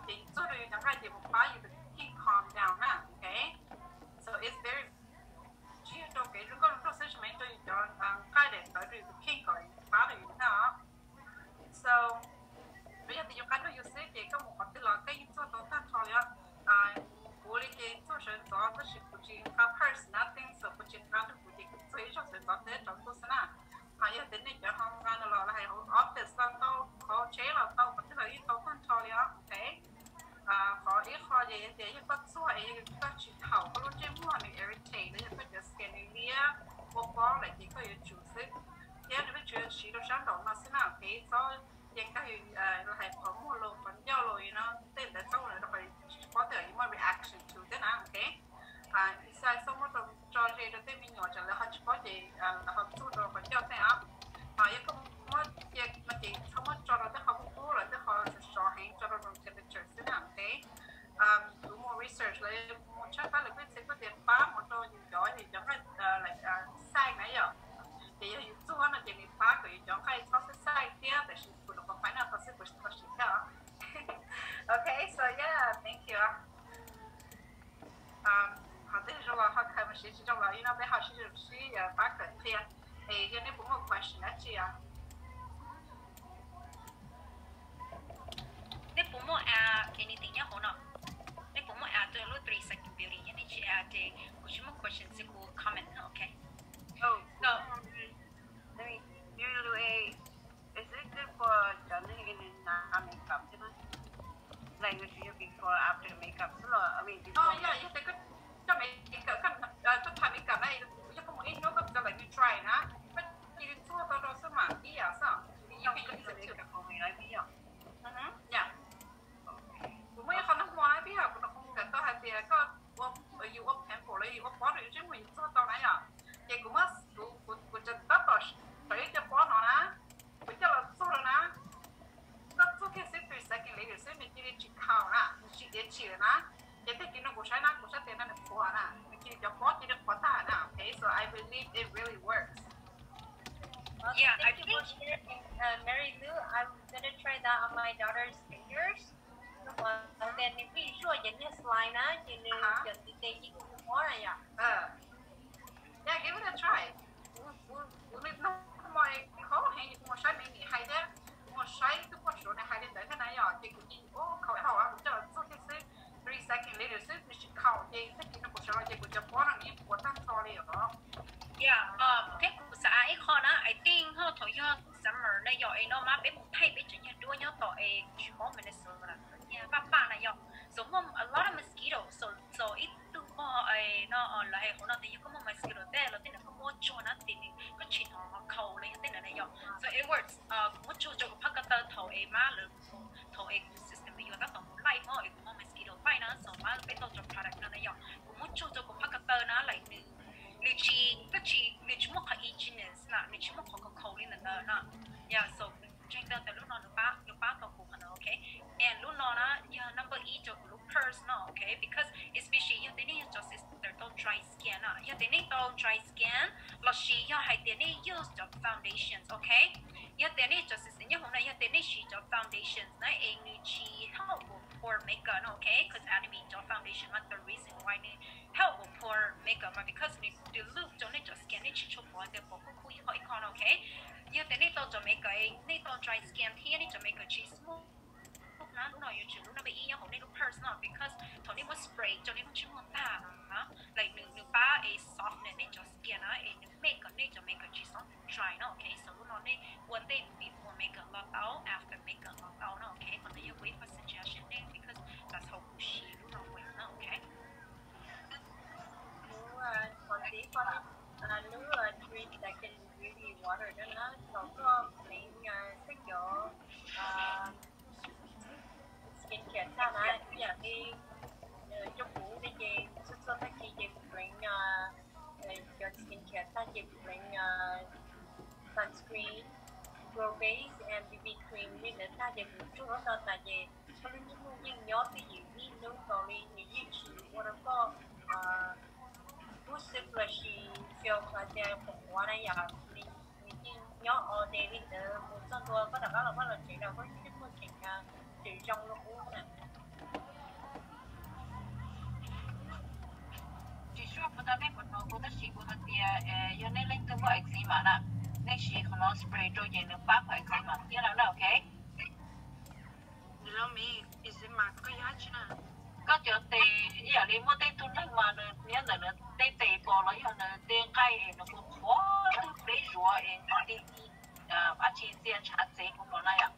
ces yus txuag rau yus cov nqaij ces mus pab yus tus kheej calm down na, ok. So it's very, tsis yog rau kev zoo nkauj zoo nraug xwb, tsis mas rau yus cov nqaij daim tawv rau yus tus kheej kom pab rau yus na. So yog tias yus qab rau yus xwb ces koj mus qhov twg los koj yeej txuag tau tag nrho li os. Kuv li ces txuag sawv ntxov tab sis kuv tsis nqa purse nothing, so kuv tsis nqa nrog kuv ces kuv txuag ib zaug sawv ntxov thiab rov tuaj xwb na. Ho yog tias nej cov ho nqa no los hais hauv office los tau, hauv tsheb los tau, qhov twg los yeej tau tag nrho li os, ok. Qhov ib qho ces yog tias yog koj txuag es yog koj tsis thaum koj lub ntsej muag nws irritate los yog koj cov skin nws liab ua pob lawm ces koj yuav tsum xwb, thiab nws peb tsuas siv rau sab nraum no xwb na, ok. Txhob cia nkag los hais qhov muag los qhov ncauj los no, tej ntawd txhob ua rau qhov tsis paub tej yus muaj reaction to thiab na, ok. Besides txhob muab tso ze rau tej me nyuam tsam lawv ho tsis paub ces lawv ho txuag rau qhov ncauj tej os. Yog koj muab cia no ces txhob muab tso rau tej qhov kub kub los tej qhov sov sov heev, tso rau room temperature xwb na, ok. Kuv mus research lawv mus tshawb fab lawv kuj txhais kuj tias pab mus rau yus cov, yus cov nqaij xaij na yom, ces yog yus txuag no ces nws pab kom yus cov nqaij txhob xaij xaij thiab, tab sis kuv los qhov fab no tau xwb kuv tsis tau siv thiab. Ok, so yeah, thank you. Qhov twg zoo los ho khaws mus siv, tsis zoo los ib no peb ho sib sib pab khaws qhia. Es yog nej puas muaj question dab tsi os? Nej puas muaj add anything nyob hauv no? Nej puas muaj add rau lub three second beauty? Yog nej tsis add ces kuv tsis muaj question ces kuv comment no, ok. Oh, no. Is it good for cov neeg nws hnav makeup thiab na? Like nws tsis yog before after makeup xwb los, I mean, before. Oh yeah, yog tias koj coj makeup, koj, koj thaij makeup na, yog koj mus ib hnub koj txawm like nws dry na, koj cia li txuag tau rau xwb mas ib yam xwb. Ib yam. Kuv muaj ib qho nag hmo na, peb yog kuv rau qhov mus kawm tau hais tias koj ua, yus ua pimple los yus ua pob rau yus ntsej muag yus txuag tau na yom. Ces kuv muab, kuv, kuv, kuv tab tom sawv ib co pob no na, kuv coj los txuag rau na. Koj txuag kiag xwb, three second later xwb nws cia li tsis khaus na, nws tsis tiav tshim lawm na. Ces tag kis no kuv saib na, kuv saib tias no nws qhuav na, nws cia li cov pob cia li qhuav tag na. Okay, so I believe it really works. Yeah, I think, uh, Mary Lou, I'm gonna try that on my daughter's fingers. Nws pib zuaj cov niag slime na, ces nws cov ntiv tes yeej mob na yom. Yeah, give it a try. Kuv, kuv, kuv li no kuv mus, kuv mus saib me nim hais thiab, kuv mus saib tus poj suav nws hais li ntawd thiab na yom, ces kuv cia li, o, khaus hauv kuv coj los txuag kiag xwb, three second later xwb nws tsis khaus, ces tag kis no kuv sawv los ces kuv cov pob no nws yeej qhuav tag nrho li os. Yeah, thiab kuv xav add ib qho na, I think ho thaum yog summer na yom, es no mas peb mus thaij peb tsev niag duab nyob tom es tsis paub Minnesota, paj paj na yom, so muaj a lot of mosquito, so, so ib tug pog no lawv hais hauv no tias yog koj muaj mosquito tej los tej ntawd koj muab tsuag na, ces nws koj tsis hnov khaus los yog tej ntawd na yom. So it works. Kuv muab tsuag rau kuv phab ko taw thaum es mas lawv, thaum es kuv system yuav tab tom mus laij hmo es kuv muaj mosquito bite na, so mas peb tau cov product no na yom, kuv muab tsuag rau kuv phab ko taw na, like nws, nws tsis, koj tsis, nws tsis muaj qhov itchiness na, nws tsis muaj qhov khaus khaus li ntawd ntawd na. Yeah, so ntseeg tau tias lub no nws pab, nws pab tau kuv qhov ntawd, okay. And lub no na yog number ib rau kuv lub pores no, okay, because especially yog tias nej yog cov sister tau dry skin na, yog tias nej tau dry skin lossis yog hais tias nej use cov foundations, okay. Yog tias nej cov sister nyob hauv no, yog tias nej siv cov foundations na es nws tsis help with pore makeup no, okay, cause anime cov foundation mas the reason why nws help with pore makeup mas because nws dilute rau nej cov skin, nej tsis tshua pom tias pom khub khub ib qho ib qho no, okay. Yog tias nej tau cov makeup, nej tau dry skin thiab nej cov makeup tsis smooth na, lub no yuav tsum lub number ib nyob hauv nej lub pores no, because thaum nej muab spray rau nej lub ntsej muag tag na, like nws, nws pab es soften nej cov skin na, es nws make kom nej cov makeup tsis so dry no, okay. So lub no nej ua ntej before makeup los tau, after makeup los tau no, okay. Qhov ntawd yog kuv ib qho suggestion nej, because that's how kuv siv lub no, okay. Lub, qhov ntxiv, lub three second beauty water no na, so Li, cov kuv ne ces txhua txhua tag kis ces kuv pleev cov skincare tag ces kuv pleev sunscreen, Grow Base and B B cream li ntawd tag ces kuv tsuag lub no tas ces koj lub ntsej muag yeej nyob twj ywm ib hnub nkaus li, nws yeej tsis ua rau koj kub xwb los sis feel hais tias qhuav qhuav na yom, nws yeej nyob all day li ntawd mus txog ntua koj rov qab los vaj los tsev los koj ntsej muag tseem, tseem zoo li qub na. Tsis sure kuv tau nej puas hnov kuv tab sis kuv hais tias yog nej leej twg muaj eczema na, nej siv qhov no spray rau ces nws pab qhov eczema thiab no na, ok. Koj cov tes ib yam li muaj tej tug neeg mas nws nyob ntawm nws tej tes pos los yog nws tej nqaij es nws qhuav qhuav twg pleb zuav es nws ti ab tsi txia ntshav txev hauv los na yom,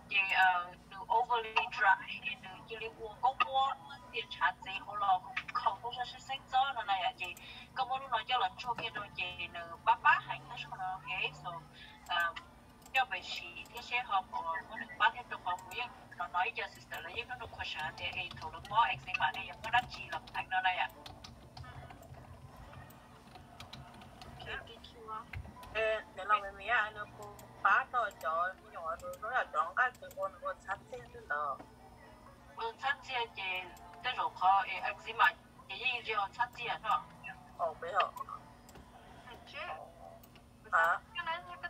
ces nws overly dry es nws cia li ua nkaub nquab txia ntshav txev hauv los khaus khaub zaj sib xeeb txob no na yom, ces koj muab lub no coj los tsuag kiag rau ces nws pab pab heev tab sis no, ok, so coj pem sim thiab seb ho puas muab nws pab thiab rau qhov kuv yeej hnov hnov ib co sister lawv yeej hnub nua qhuas sawv hais tias es thaum lawv mob eczema ne yog muab dab tsi los pleev no na yom. Nws los me me nws puas pab tau cov me nyuam nws lub yam cov nqaij kws ua nws ua txhab txiag xwb ntawd. Ua txhab txiag ces tej zaum qhov eczema ces yeej yog txhab txiag no. Koj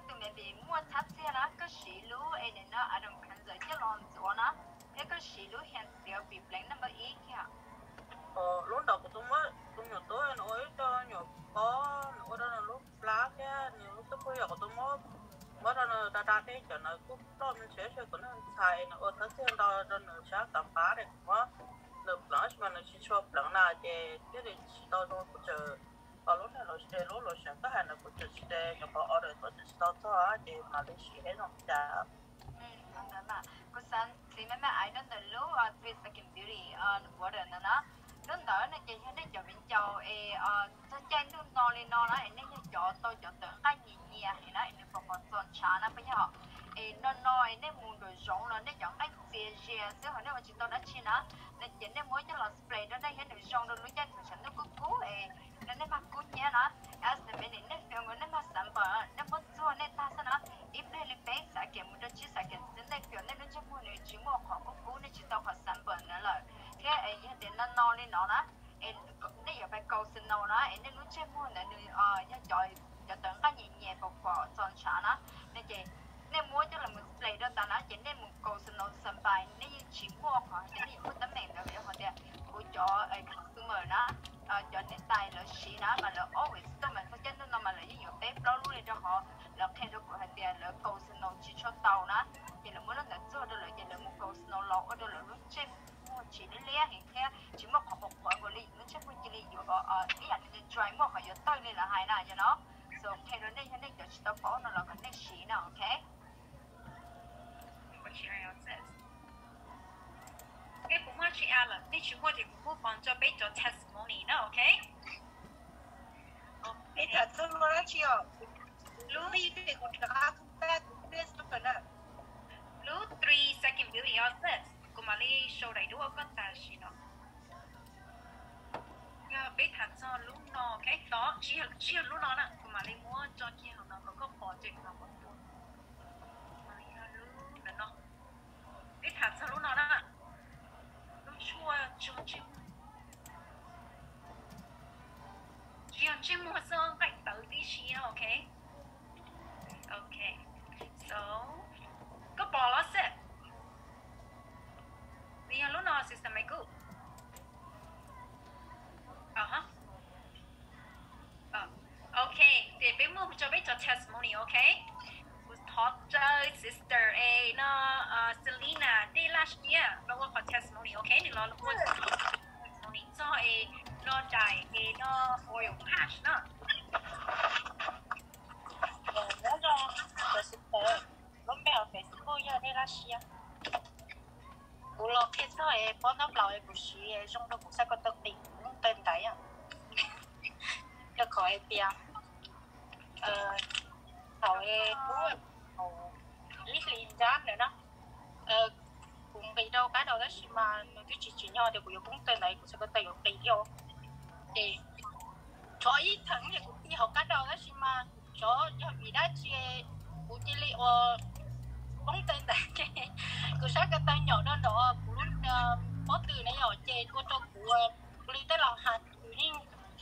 tus me ntsis muaj txhab txiag na, koj siv lub es no Adam Cleanser coj los ntxuav na, thiab koj siv lub hand soap pib pleev number ib kiag. Lub ntawd kuv tus muab tus nyuam tub nws ua ib co nyuam pob nws ua rau nws lub plab thiab nws lub tub pug yog kuv tus muab, muab rau nws da da tej cov ntawd kuj ploj me ntsis, kuv neeg ntxhais nws ua txhab txiag ntau rau nws sab kav npab es kuv muab nws pleev tab sis mas nws tsis tshua pleev na ces thiaj li tsis tau zoo kuv tseem, lub niag lotion, lub lotion koj hais ntawd kuv tseem tsis, cov qhov order kuv tseem tsis tau txog ces mam li siv seb zoo li cas. Kuv xav txiv me me ais rau ntawm lub Three Second Beauty water ntawd na. Lub ntawd no ces yog nej cov viv ncaus es txog caij ntuj no li no na es nej yog cov tau cov tawm nqaij nyias nyias na es nws pom pom txo ntshav na puas yog? Es no no es nej mus nraum zoov los nej cov nqaij txias zias xwb ho nej ua tsis tau dab tsi na, no ces nej muab coj los spray rau nej thiab nws zoo rau lub caij thaum tshav ntuj kub kub es no nej mag kub hnyiab na. As the minute nej feel nej mag sunburn, nej muab txuag nej tag xwb na, ib pliag li peb second mus rau tsib second xwb nej feel nej lub ntsej muag nws tsis muaj qhov kub kub, nej tsis tau qhov sunburn ntawd lawm. Thiab yog tias no no li no na, nej yuav pais kaus snow na es nej lub ntsej muag ntawd nws yog cov tawv nqaij nyias nyias pom pom txo ntshav na, no ces nej muab coj los mus spray rau tas na ces nej mus kaus snow sunbathe nej yeej tsis muaj qhov tias nej yuav muaj teeb meem ntawd vim qhov tias kuv cov consumer na, cov niam tais lawv siv na mas lawv always tau mas txog caij ntuj no mas lawv yeej yuav peb plaub lub li rau qhov lawv qhia rau kuv hais tias lawv kaus snow tsis tshua tau na, ces lawv muab lub ntawd txuag rau lawv ces lawv mus kaus snow los ua rau lawv lub ntsej muag tsis liab liab heev thiab tsis muaj qhov qhuav qhuav nkaus li, lub ntsej muag cia li yuav ib yam li dry, muaj qhov yuav tawg li lawv hais na yog no. So qhia rau nej yog nej cov tsis tau paub no los kom nej siv na, ok. Kuv muaj tsis a lawm, nej tsis muaj ces kuv move on rau peb cov testimony na, ok. Peb tham txog lub dab tsi os? Lub, lub three second beauty os, kuv mam li show daim duab koj tam sim no. Yog peb tham txog lub no, ok, tod tsis yog lub no na, kuv mam li muab tso kiag hauv no kom koj pom ces kuv mam muab tua. Lub no, peb tham txog lub no na, lub tshuaj tso ntsej muag, tsis yog ntsej muag xwb, nqaij tawv tib si, ok. Ok, so koj pom los xwb. Nws yog lub no, sister Maiv Kuj. Ok, ces peb move on rau peb cov testimony, ok. Kuv thov caw sister es no, Selena Dej Laj Siab los ua qhov testimony, ok, nws los ua testimony txog es no daim es no oil patch no. Nyob zoo cov sister, lub npe hauv Facebook yog Dej Laj Siab. Kuv los qhia txog es pob ntaub nplaum es kuv siv zoo rau kuv xav kom tau qis kuv lub npe ntaiv. Rau qhov es tias thaum es kuv ib hlis nrab ntawd na, kuv kuv nqis rau qab rau tab sis mas nws twb tsis tsim nyog tias kuv yuav poob tawg ntawd, kuv txhais ko taw yuav nqis thiab. Ces tshuav ib theem ces kuv nqis hauv qab rau tab sis mas xyov yog vim dab tsi kuv cia li ua poob tawg ntawd ces kuv sab ko taw nyom rau nraum kuv lub pob tw na yom, ces ua rau kuv, kuv li tej laus hais kuv yeej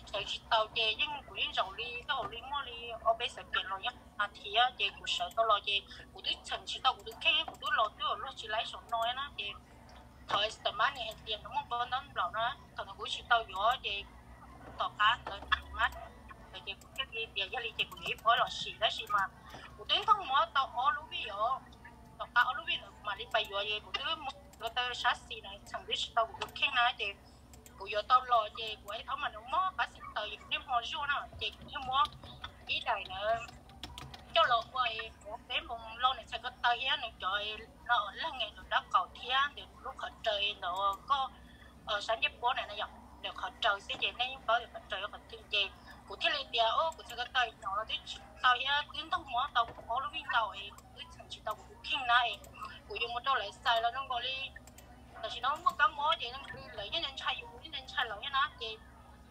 sawv tsis tau ces yeej kuv yeej zaum li tej laus li muaj li ob peb xev kev los yeej hais thiab ces kuv sawv tau los ces kuv twb txheem tsis tau kuv tus kheej, kuv twb los twb luag tsis laib saum no na ces thaum Esther Mab nws hais tias nws muaj pob ntaub nplaum na, thaum ntawd kuv tsis tau yuav ces tom qab ntawd Esther Mab ces kuv thiaj li tias yog li ces kuv yuav ib pob los sim tab sis mas kuv twb nrog muab tau ob lub vij os, tom qab ob lub vij ntawd kuv mam li pais yuav es kuv twb muab yuav tau sab xis na txheem twb tsis tau kuv tus kheej na ces kuv yuav tau los ces kuv ib thaum mas nws mob qab xis taws es kuv niaj hmo zuaj na ces kuv thiaj muab ib daim na coj los ua es kuv peb npoos lo nws txhais ko taw thiab nws cov no leeg nws dab qaum thiab ntawm lub qhov raws ntawm koj sab ncej puab na yom, ntawm qhov raws xwb ces nej yeej paub tias qhov raws qhov twg ces kuv thiaj li tias o kuv txhais ko taw nyom los twb tsis tau thiab twb nrog muab tau ob lub vij ntau es kuv twb txheem tsis tau kuv tus kheej na es kuv yuav mus rau lawv xaws los zoo nkaus li tam sim no muaj kab mob ces zoo nkaus li lawv yeej ntshai yus yeej ntshai lawv thiab na ces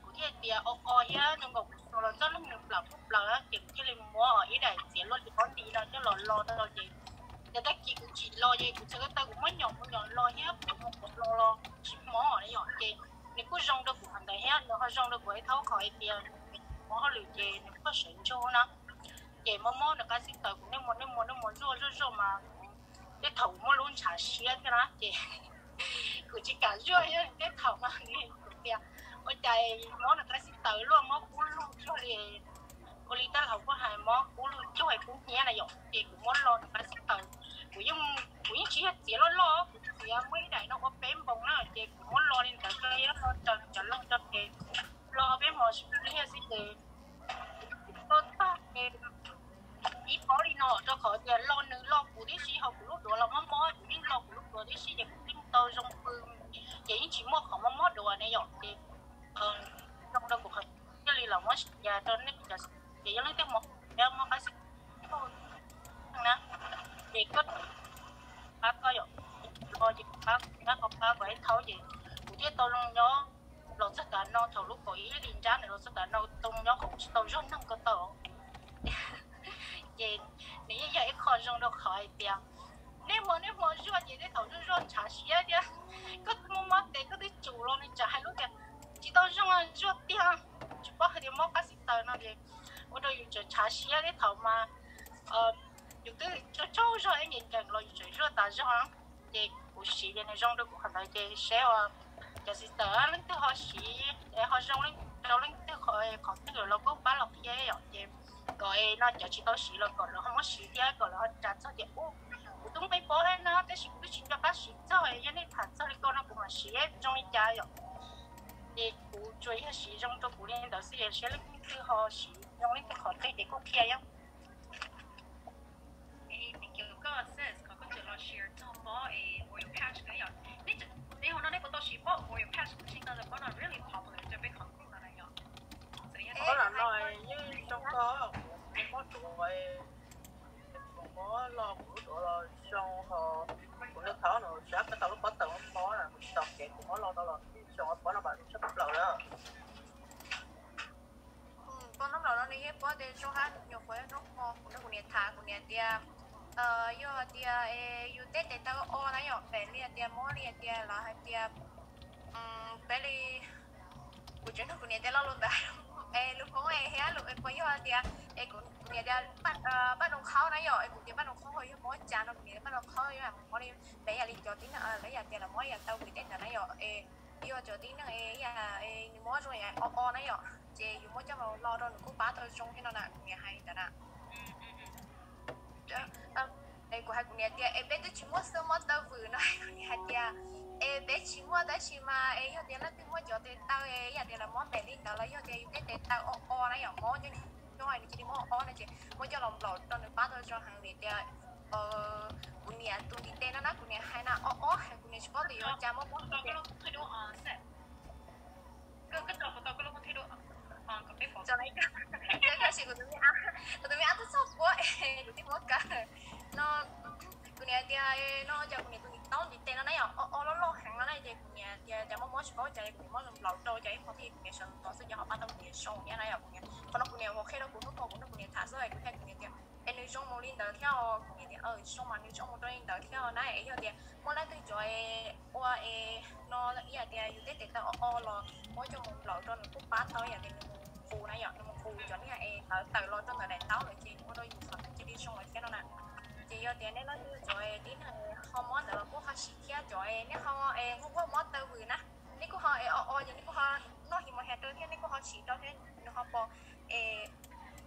kuv thiaj tias o o thiab zoo nkaus kuv los txoj leeg nws plaws kuj plaws ces kuv thiaj li muab ib daim txiav luaj li pob nti no coj los lo rau ces yog tag kis kuv tsis los ces kuv txhais ko taw kuv muab nyom mus nyom los thiab kuv mus kuv los los tsis mob na yom ces nws kuj zoo rau kuv qhov ntawd thiab nws ho zoo rau kuv ib thaub qhov hais tias mob hauj lwm ces nws kuj sawv ntsug na ces mob mob nws qab xib taws kuv niaj hmo niaj hmo niaj hmo zuaj zuaj zuaj mas tej thaum kuv muaj lub ntshav siab thiab na ces kuv tsis kam zuaj thiab tej thaum mas kuv tias ua cas mob nws qab xib taws luaj mob kub lug cuag li ua li tej laus kuj hais mob kub lug cuag kub hnyiab na yom ces kuv muab lo nws qab xib taws kuv yeej, kuv yeej tsis yog txiav loj loj kuv txiav muaj ib daim no ua peb npoos na ces kuv muab lo li ntawd rau ib lo raws cov leeg rau ces lo peb hmo liaj xwb ces kuv tau tag ib pob li no rau qhov tias lo nws lo kuv tib si ho kuv lub duav los mob mob kuv yeej lo kuv lub duav tib si ces kuv yeej tau zoo pw ces yeej tsis muaj qhov mob mob duav ne yom ces zoo rau kuv qhov thiaj li los muab sia rau nej cov ces yog leej twg mob mob qab xib na ces koj pab koj yom lo ces pab kuv, pab kuv ib thaub ces kuv thiaj tau zoo nyob los txog tav no thaum lub kaum ib hlis nrab ntawd los txog tav no tau nyob qhov kuv tsis tau zog neeg ko taw ces nws yeej yog ib qho zoo rau qhov hais tias niaj hmo niaj hmo zuaj ces tej thaum zuaj zuaj ntshav siab thiab koj twb mob mob tes koj twb tsum los nws tseem hais lub tias tsis tau zoo zuaj tiag, tsis paub hais tias mob qab xib taws no ces ua rau yus tseem ntshav siab tej thaum mas yus twb tsaug zog ib nkees nkees los yus tseem zuaj tas zog ces kuv siv ces nws zoo rau kuv qhov ntawd ces seb cov xib taws leej twg ho siv ho zoo rau leej twg qhov twg los kuj pab los qhia yom ces kom no cov tsis tau siv los kom lawv ho muab siv thiab kom lawv ho tsa txog tias u kuv twb nqi pob thiab na tab sis kuv twb tsis nco qab siv txog, yog nej tham txog li ko no kuv mam siv zoo li cas yom ces kuv tsuas yog siv zoo rau kuv li ntawd xwb es seb leej twg ho siv zoo leej twg qhov twg ces kuj qhia yom. Thank you koj sis, qhov koj tseem los share txog pob es Warrior Patch na yom. Nej, nej hauv no nej puas tau siv pob Warrior Patch kuv tsis tau, pob no really popular rau peb qhov Hmoob no na yom. Pob no no yeej zoo kawg, mob duav kuv mob los kuv lub duav los zoo ho kuv niag thaub no sab koj tau lub pob taws mob mob na kuv tsis tau kev kuv mob los tau los zoo pob no mas tshaj plaws lawm. Pob ntaub nplaum no nws yog pob tes zoo hab nyuam qhuav hnub hmo kuv nrog kuv niam tham kuv niam tias yog tias yus tej tes taw o na yom, pem li hais tias mob li hais tias lawv hais tias peb li, kuv tseem nrog kuv niam tias lo lus ntawd es lus Hmoob es thiab lus puas yog tias es kuv niam tias paj noo qhaub na yom, es kuv tias paj noo qhaub ho yog mob cas no kuv niam tias paj noo qhaub yog mob li peb yam li cov tib neeg lawv yam tias lawv mob yam tau vim tej ntawd na yom es yog cov tib neeg es yam nws mob zoo o o na yom, ces yus muab coj los lo rau nws kuj pab tau zoo thiab no na, kuv niam hais li ntawd na. Es kuv hais kuv niam tias es peb twb tsis muaj xwb mob taw vwm no, kuv niam hais tias es peb tsis muaj tab sis mas es yog tias leej twg muaj cov tes taw es yam tias lawv mob pem li ntawd los yog tias yus tej tes taw o o na yom, mob nyob nws cia li mob o o no ces muab coj los nplaum rau nws pab tau zoo heev vim tias kuv niam tus ntiv tes no na kuv niam hais na o o, kuv niam tsis paub tias yuav ua cas mob mob. Kuv tus me ab, kuv tus me ab twb txog puab es kuv twb muab kaw no, kuv niam tias no cov kuv niam tus ntiv taub ntiv tes no na yom. rau cov ib qho thiab kuv niam sawv ntxov xwb ces ho pab tau kuv niam zoo thiab na yom. Kuv niam, qhov no kuv niam ua qhia rau kuv hnub no, kuv nug kuv niam tham xwb es kuv thiaj kuv niam tias es nws zoo mus li ntawd thiab, kuv niam tias zoo mas nws zoo mus rau li ntawd thiab na. Es yog tias muaj leej twg cov ua es no ib yam tias yus tej tes taw o o los muab coj mus nplaum rau nws kuj pab tau ib yam tias nws mus qus na yom, nws mus qus cov niag es tawv tawm los rau ntawm daim ntaub lawm ces ua rau yus qhov ntawd cia li zoo lawm thiab no na. Ces yog tias nej leej twg cov tib neeg ho mob ntawd los kuj ho siv thiab, cov nej ho es nquag nquag mob taw vwm na, nej kuj ho es o o ces nej kuj ho noj himohair rau thiab, nej kuj ho siv rau thiab, nws ho pom es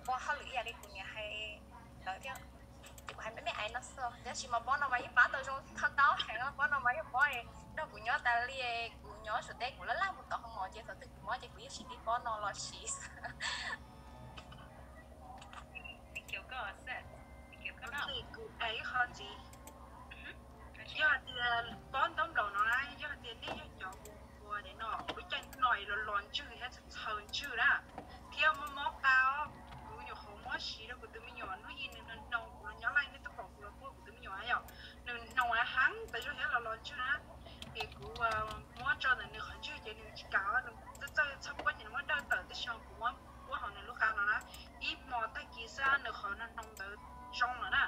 ua hauj lwm ib yam li kuv niam hais ntawd thiab. Ces kuv hais me me ais no xwb, tab sis mas pob no mas yeej pab tau zoo tau ntau heev, pob no mas yog pob nrog kuv nyob tas li, kuv nyob Suav teb kuv laj laj mus tom hoo mom ces thaum twg kuv mob ces kuv yeej siv tib pob no los siv. Kuv hais ib qho ntxiv, yog hais tias pob ntaub nplaum no na, yog hais tias nej yog cov uas ua no, lub caij no es los los ntswg thiab txhaws ntswg na, thiab mob mob qa, kuv nyuam qhuav muab siv rau kuv tus me nyuam hnub ib nws hnoos, kuv los nyob laij nej twb pom kuv los muab kuv tus me nyuam yom, nws hnoos heev tas zog thiab los los ntswg na. Es kuv muab tso ntawm nws qhov ntswg ces nws tsis kam, nws txawj txhawj puab ces nws muab dawj tawm, tab sis kuv muab puab hauv nws lub qa no na, ib hmo tag kis xwb nws qhov no hnoos ntawd zoo lawm na,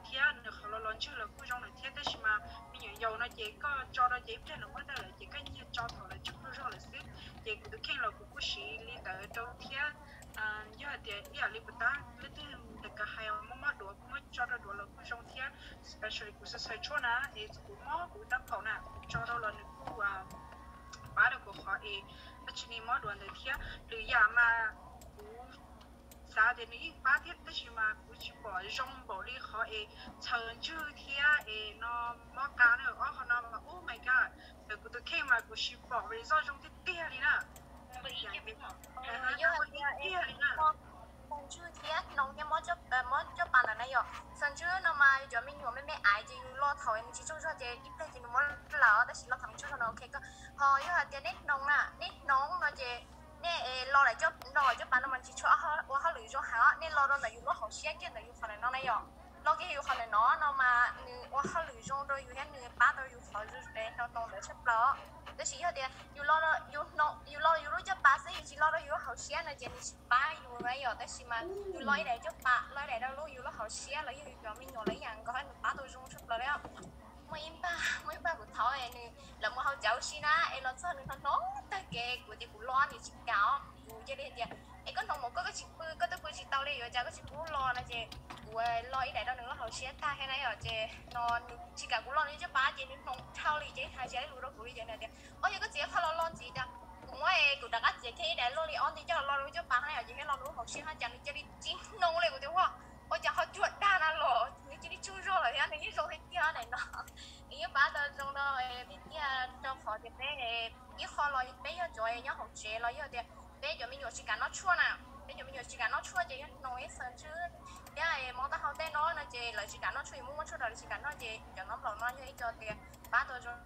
thiab nws qhov los los ntswg los kuj zoo lawm thiab. Tab sis mas me nyuam yaus no ces koj tso rau ces ib pliag nws muab dawj lawm ces koj nyiag tso thaum lawv tseem pluag zog lawm xwb. Ces kuv tus kheej los kuv kuj siv li ntawd rau thiab. Yog hais tias ib yam li puas tab leej twg ntawm kawg hais mob mob duav muab tso rau duav los kuj zoo thiab, especially kuv xav xaws tshuaj na es kuv mob kuv tab phaum na, kuv tso rau los nws kuj pab rau kuv qhov es dab tsi ni mob duav ntawd thiab. Lwm yam mas kuv xav tias nws yeej pab thiab, tab sis mas kuv tsis pom zoo npaum li qhov es txhaws ntswg thiab es no mob qa na. Ob qho no mas oh my god, ntawm kuv tus kheej mas kuv tsis pom result zoo tiag tiag li na. Yog tiag li na. Xaws ntswg thiab hnoos thiab mob caj pas ntawm na yom. Xaws ntswg no mas cov me nyuam me me aiv ces yus lo thaum nws tsis tsaug zog ces ib pliag ces nws muab lawm, tab sis lo thaum nws tsaug zog no ok kawg. Ho yog hais tias nej hnoos na, nej hnoos no ces nej lo lawm, lo caj pas no mas tsis tshua ua hauj lwm zoo heev, nej lo rau ntawm yus lub hauv siab kiag ntawm yus qhov ntawm no na yom. Lo kiag yus qhov ntawm no no mas nws ua hauj lwm zoo rau yus thiab nws pab tau yus qhov zoo no ntawd tshaj plaws. Tab sis yog tias yus lo, yus lo yus lub caj pas xwb, yus tsis lo rau yus lub hauv siab no ces nws tsis pab yus na yom. Tab sis mas yus lo ib daim caj pas, lo ib daim rau lub yus lub hauv siab los yog yus cov me nyuam los ib yam nkaus, nws pab tau zoo tshaj plaws li. Muaj ib pab, muaj ib pab kuv thov nws, lawv mus haus cawv si na es los txog nws hnoos hnoos tag kev, kuv tias kuv lo nws tsis kam, kuv cia li tias es koj hnoos mus koj, koj tsis pw, koj twb pw tsis tau li, yuav cas koj tsis pub lo no ces kuv lo ib daim rau nws lub hauv siab tag thiab na yom. Ces no nws tsis kam kuv lo nws caj pas ces nws hnoos dhau li ces hais tsis tau lus rau kuv li ces nws tias o yog koj txiv qhov los lo ntxiv tias kuv muab kuv rov qab txiav kiag ib daim luaj li ob nti coj los lo rau caj pas na yom, ces thiaj lo rau lub hauv siab no cas nws cia li tsis hnoos li. Kuv tias ua, ua cas ho cuag dag na los nws cia li tsaug zog lawm thiab nws yeej zoo li tiag daim no. Nws yeej pab tau zoo no li tiag rau qhov tias peb ib qho los peb yog cov nyob hauv tsev los yog tias peb cov me nyuam tsis kam noj tshuaj na, peb cov me nyuam tsis kam noj tshuaj ces yog hnoos ib xaws ntswg thiab mob taub hau tej no no ces lawv tsis kam noj tshuaj, yus muab muab tshuaj rau lawv tsis kam noj ces cov ntaub nplaum no yog ib co tias pab tau zoo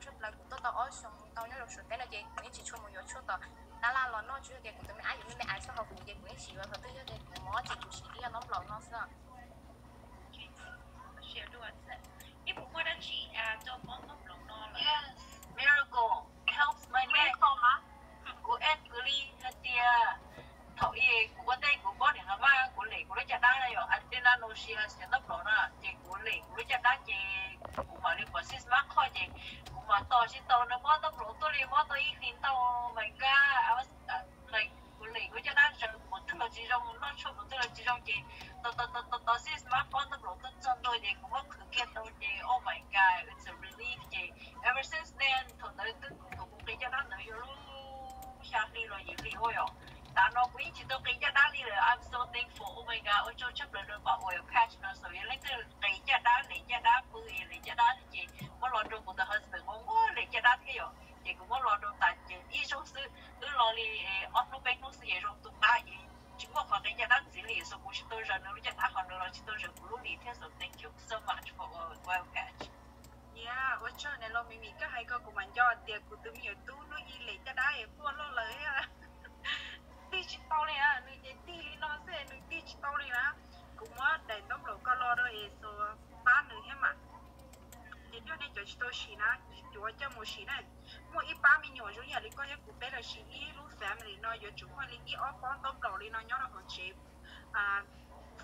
tshaj plaws. Kuv tuaj tau ob xyoos tau nyob rau Suav teb no ces kuv yeej tsis tshua mus yuav tshuaj tom tab laj los noj, tsuas yog tias kuv tus me ab yus me me aiv xwb, ho kuv ces kuv yeej tsis yuav, thaum twg yog tias kuv mob ces kuv siv ib yam ntaub nplaum no xwb. Ib puas muaj dab tsi rau mob ntaub nplaum no lawm? Miracle helps my neck. Kuv eb kwv li hais tias thaum ub kuv ua ntej kuv mob niam no mas kuv lem kuv lub caj dab na yom, antenna no sia sia ntaub nplaum na, ces kuv lem kuv lub caj dab ces kuv mam li pom sij mab qhoj ces kuv mam tos tsis tau nws mob ntaub nplaum tuaj li, mob tau ib hlis ntau mas nkaj kuv lem kuv caj dab zaws mus twg los tsis zoo, noj tshuaj mus twg los tsis zoo ces tos tos tos tos sij mab mob ntaub nplaum tuaj txog ntua ces kuv muab qhwv kiag tau ces oh my god, it's a relief. Ces ever since then thaum ntawd twb thaum kuv qiv caj dab ntawd yog lub xya hli los yim hli ua yom, tav no kuv yeej tsis tau qiv caj dab li lawm. I'm so thankful, oh my god, ua tsaug tshaj plaws rau pab ua patch no, xav yog leej twg qiv caj dab, lem caj dab, pw es lem caj dab ces muab los rau kuv tus husband, kuv muab lem caj dab thiab yom, ces kuv muab los rau tas ces ib zaug xwb, wb los li ob hnub peb hnub xwb ces zoo tu qab ces tsis muaj qhov qiv caj dab ntxiv li, so kuv tsis tau zaws nws lub caj dab, ho nws los tsis tau zaws kuv lub li thiab. So thank you so much for ua patch. Ua tsaug na los me me, koj hais ko kuv mam nco tias kuv tus me nyuam tub hnub ib lem caj dab es quaj loj lawm, tig tsis tau li, nws ces tig li no xwb nws tig tsis tau li na. Kuv muab daim ntaub nplaum ko los rau es xus pab nws thiab mas. Ces yog nej cov tsis tau sim na, yuav coj mus sim na. Muaj ib pab me nyuam zoo ib yam li koj thiab kuv peb Tab sis ib lub family no yuav tsum muaj li ib ob pob ntaub nplaum li no nyob rau hauv tsev,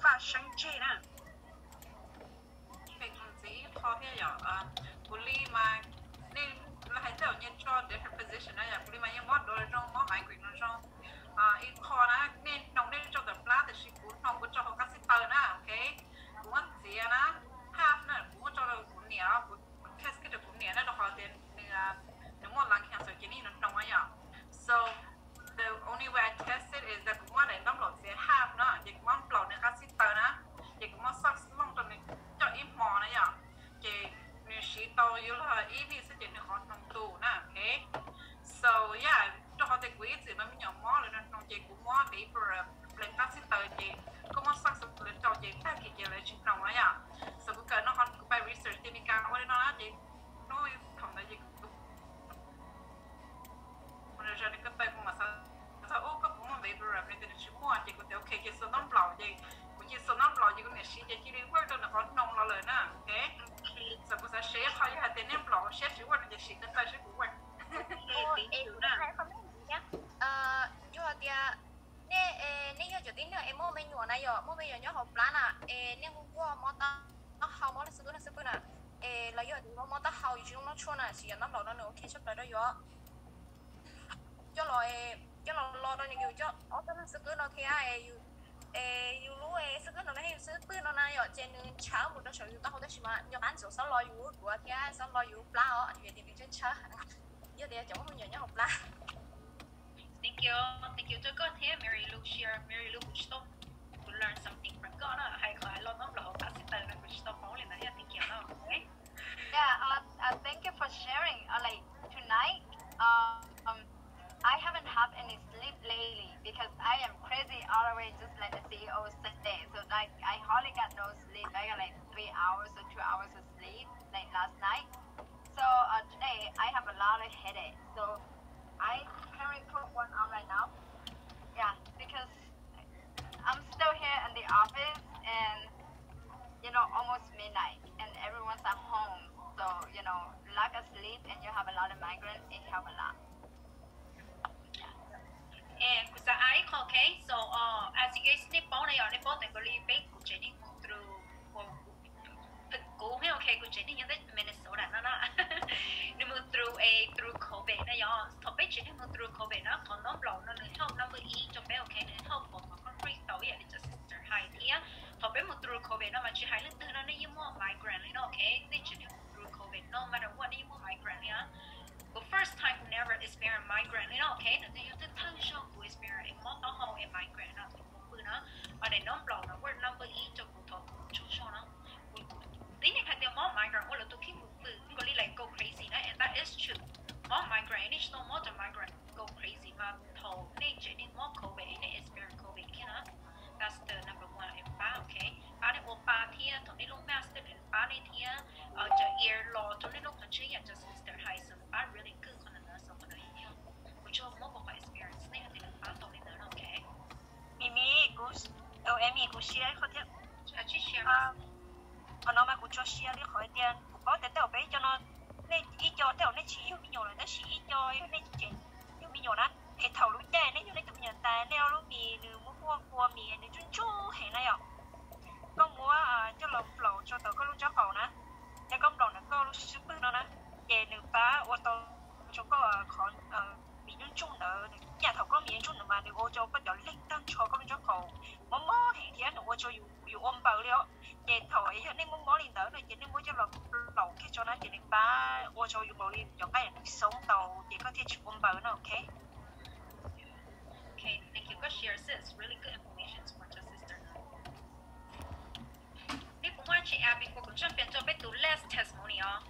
faj seeb tseg na. Peb tus ntxiv qho thiab yom, kuv li mas nej hais tej zaum nyias tso different position na yom, kuv li mas yeej mob dua zoo, mob migraine no zoo. Ib qho na, nej hnoos nej tso ntawm plab, tiam sis kuv hnoos kuv tso hauv qab xib taws na, ok. Kuv muab txiav na, half na, kuv muab tso rau kuv niam, kuv test kiag rau kuv niam na, rau qhov tias nws, nws muaj lung cancer ces nws hnoos na yom. So the only way I test it is that kuv muab daim ntaub nplaum txiav half na, ces kuv muab nplaum nws qab xib taws na, ces kuv muab socks looj rau nws coj ib hmo na yom, ces nws siv tau yuav luag ib hnub xwb ces nws qhov hnoos tu na, ok. So yeah, rau qhov tias kuv ib txwm mas me nyuam mob lawv hnoos ces kuv muab vapor pleev qab xib taws ces koj muab socks rau ces tag kis ces lawv tsis hnoos na yom. So kuv kawm no ho kuv pais research ti Meskas ua li no na ces hnub thaum ntawd ces kuv Ua nws ko taw kuv mam xav, xav ub koj puas muaj vapor rub, nws tias nws tsis muaj, ces kuv tias ok ces xuas ntaub nplaum, ces kuv cia xuas ntaub nplaum ces kuv niam siv ces cia li work rau nws qhov hnoos los lawm na, ok. Xav kuv xav siv qhov yog hais tias nej nplaum siab tsis work no ces siv ko taw saib puas work. Yog tias nej, nej yog cov tib neeg es muaj me nyuam na yom, muaj me nyuam nyob hauv plab na, es nej nquag nquag mob taub hau, mob leej xwb qwb leej xwb qwb na, es los yog tias mob taub hau yus tsis zoo noj tshuaj na, siv cov ntaub nplaum no nws ok tshaj plaws rau yus. Coj los, coj los lo rau yus cov ob tug xwb qwb no thiab, es yus lub xwb qwb no thiab yus xwb qwb no na yom, ces nws ntshav mus rau saum yus taub hau tab sis mas nco qab ntxuav xob lo yus duav thiab xob lo yus plab os, vim tias nws ntshaw ntshaw. Yog tias cov muaj me nyuam nyob hauv plab. Thank you, thank you rau koj thiab Mary Lou share, Mary Lou kuv tsis tau, kuv learn something from koj na, hais qhov hais lo ntaub nplaum hauv qab xib taws no kuv tsis tau paub li ntawd thiab, thank you no. Yeah, uh, uh, thank you for sharing. Uh, like tonight, um, I haven't had any sleep lately because I am crazy all the way, just like the C E O said. So like I hardly got no sleep. I got like three hours or two hours of sleep like last night. So uh, today I have a lot of headache. So I can report one out right now. Yeah, because I'm still here in the office and you know almost midnight and everyone's at home. So you know lack of sleep and you have a lot of migraine, it help a lot. Kuv xav add ib qho, ok, so as you guys nej paub na yom, nej paub tias nkaus li peb kuv tsev neeg mus through, kuv, ok, kuv tsev neeg nyob teb Minnesota no na, nws mus through a through covid na yom. Thaum peb tsev neeg mus through covid na, qhov ntaub nplaum no nws help number ib rau peb, ok, nws help pom qhov concrete tau ib yam li cov sister hais thiab. Thaum peb mus through covid no mas tsis hais leej twg no nej yeej muaj migraine li no, ok, nej tsev neeg mus through covid no matter what nej yeej muaj migraine li na. Kuv first time kuv never experience migraine li no, ok, nws twb yog thawj thawj zaug kuv experience es mob taub hau es migraine no, kuv pw na, daim ntaub nplaum no word number ib rau kuv thaum kuv tsaug zog no. Kuv tib neeg hais tias mob migraine ua lawv tus kheej mus pw nkaus li like go crazy na, and that is true. Mob migraine nej tsis tau mob cov migraine go crazy mas thaum nej tsev neeg mob covid nej experience covid kiag na. That's the number one, pab, ok, pab nej ua pa thiab thaum nej lub mask tej nws pab nej thiab, cov ear los rau nej lub qhov ntswg yam cov sister hais xwb pab really good qhov ntawd na, so qhov ntawd yog kuv tsuas muab kuv qhov experience nej hais tias nws pab tau li ntawd na, ok. Mim, Mim, kuv, Emi, kuv share ib qho thiab. Qhov no mas kuv tsuas share li qhov tias kuv paub tias tej zaum peb ib co no, nej ib co tej zaum nej tsis yug me nyuam lawm tab sis ib co yog nej tseem yug me nyuam na, es thaum lub caij nej yug nej tus me nyuam tas nej ob lub mis nws muaj muaj kua mis nws ntsuj ntsuj heev na yom. Koj muab coj los nplaum rau tau koj lub nraub qaum na, yog koj nplaum ntawm koj lub xwb pwg no na, ces nws pab ua tau rau koj qhov mis ntsuj ntsuj ntawd, nws nyaj thaum koj mis ntsuj ntsuj ntawd mas nws ua rau koj cov leeg tag nrho koj lub nraub qaum mob mob heev thiab nws ua rau yus, yus ua npaws li os. Ces thaum yog nej muaj mob li ntawd no ces nej muab coj los nplaum kiag tso na ces nws pab ua rau yus nkaus li cov nqaij nws xoob tau ces koj thiaj tsis ua npaws no, ok. Ok, thank you. Koj share this really good information for your sister. Peb puas muaj dab tsi add before kuv jump into peb tus last testimony os?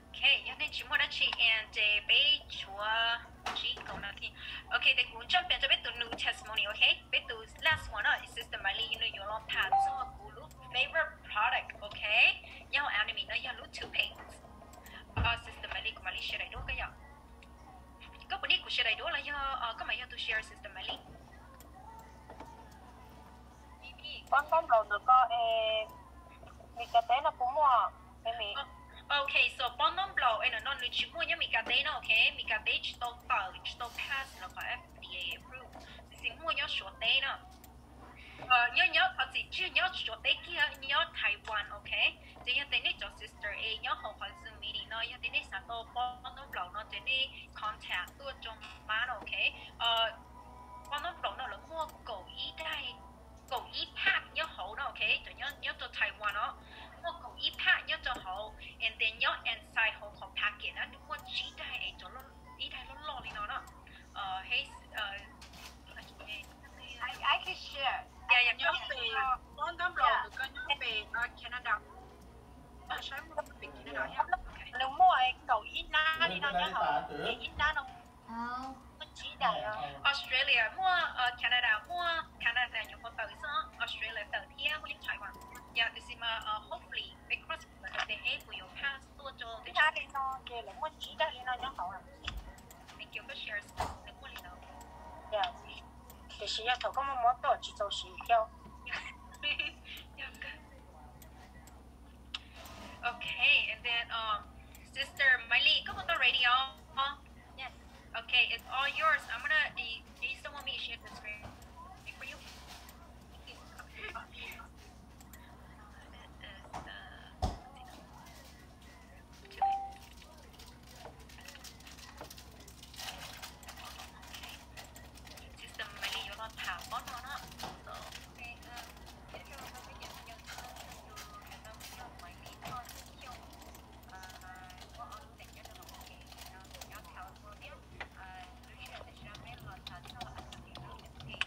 Ok, yog nej tsis muaj dab tsi add ces peb tshuav tsib kaum no thiab. Ok, ces kuv jump into peb tus new testimony, ok? Peb tus last one no, sister Miley nws yuav los tham txog kuv lub favorite product, ok? Nyob hauv anime no yog lub toothpaste. Sister Miley, kuv mam li share daim duab koj yom. Koj puas need kuv share daim duab los yog koj mas yog tus share, sister Miley? Koj ntaub nplaum ntawm koj es, Meskas teb no puas muaj, Emi? Ok, so pob ntaub nplaum no nws tsis muaj nyob Mis Kas teb no, ok, Mis Kas teb tsis tau tawm, tsis tau pass los qhov F D A approve, tiam sis muaj nyob Suav teb no. Nyob nyob qhov txim tsis nyob Suav teb kiag, nyob Taiwan, ok. Ces yog tias nej cov sister es nyob hauv qhov Zoom meeting no, yog tias nej xav tau pob ntaub nplaum no ces nej contact tuaj rau Mab no, ok. Pob ntaub nplaum no lawv muaj kaum ib daim, kaum ib pack nyob hauv no, ok, cov nyob rau Taiwan no, muaj kaum ib pack nyob rau hauv, and then nyob inside hauv qhov packet na nws muaj tsib daim es cov, ib daim loj loj li no no. Nyob pem, pob ntaub nplaum nws ko nyob pem Canada. Nws muaj kaum ib hnab li no nyob hauv, ib hnab no muaj tsib daim. Australia muaj, Canada muaj, Canada nyuam qhuav tawm xwb, Australia tawm thiab muaj nyob Taiwan. Yog tiam sis mas hopefully fingers crossed, puas yuav pass tuaj rau. Ib hnab li no ces lawv muaj tsib daim li no nyob hauv. Thank you, koj share, nws muaj li ntawd. Tiam sis yog thaum koj muaj mob tuaj tsis txaus siv thiab. Okay, and then um, Sister Miley, koj puas tau ready os? Yes. Okay, it's all yours. I'm gonna, do you, do you still want me to share the screen for you? It is, uh, too late. System Miley yuav los tham pob no na. So, peb rau rau peb cov phooj ywg txhua leej txhua tus, yog tau peb yog Miley txoj xyoo, muaj ob lub ntees nyob rau hauv ua ke, nyob California, lub sij hawm tam sim no peb los tham txog Anthony lub cev.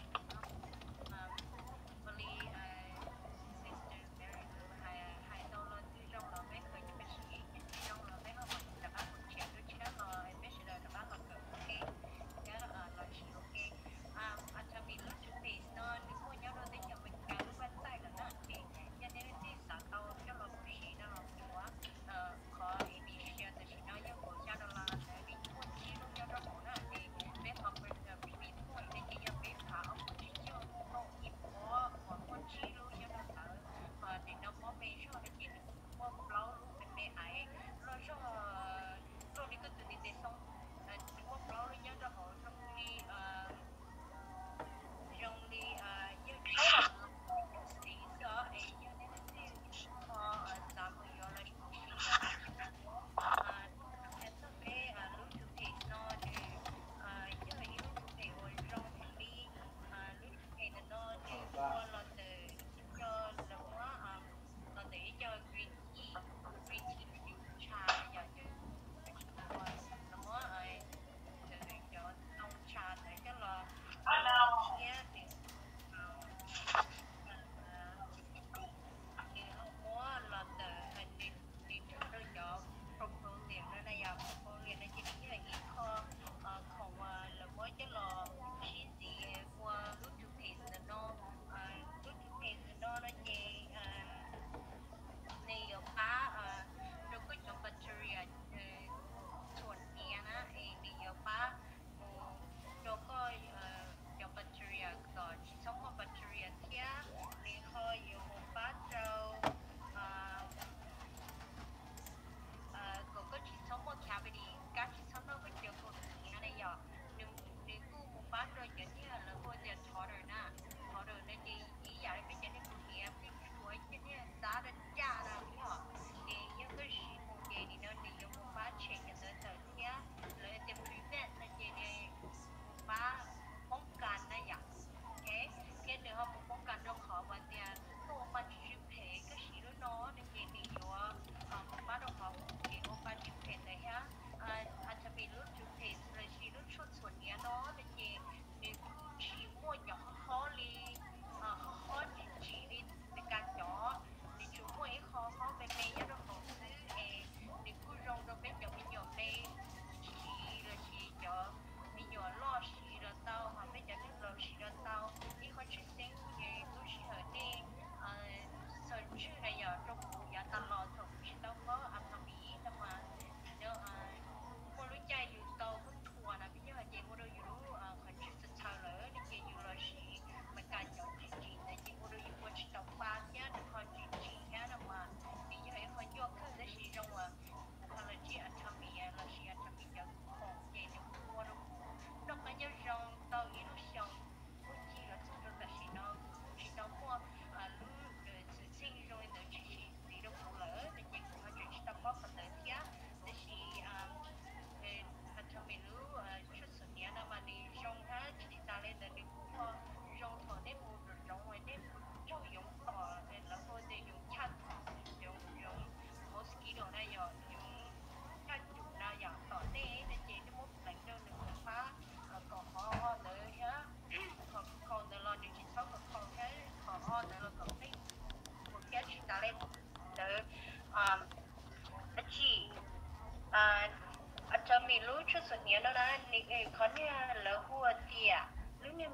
lawv hu tias, lub niag,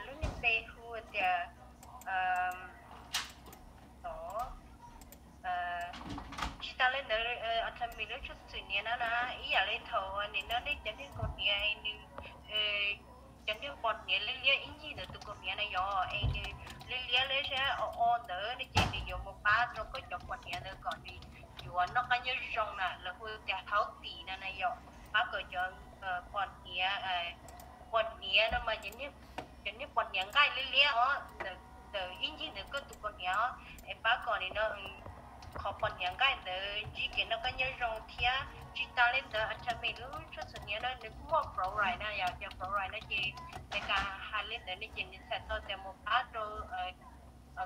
lub niag npe hu tias, o, tsis tas li ntawd, Atomy lub tshuaj txhuam hniav no na, ib yam li thaum nim no nej cov niag kaus hniav, nws, cov niag pos hniav liab liab ib ncig ntawm tus kaus hniav na yom, es nws liab liab liab sab o o ntawd no ces nws yuav mus pab rau koj cov pos hniav ntawd kom nws yuav noj qab nyob zoo na, lawv hu tias healthy no na yom, pab kom cov pos hniav, pos hniav no mas cov niag pos hniav nqaij liab liab os, ntawm ib ncig ntawm koj tus kaus hniav os, es pab kom nim no qhov pos hniav nqaij ntawd ntsib kev noj qab nyob zoo thiab. Tsis tas li ntawd, Atomy lub tshuaj txhuam hniav no nws kuj muaj fluoride na yom, cov fluoride no ces Meskas hais li ntawd no ces nws txhais tau tias mus pab rau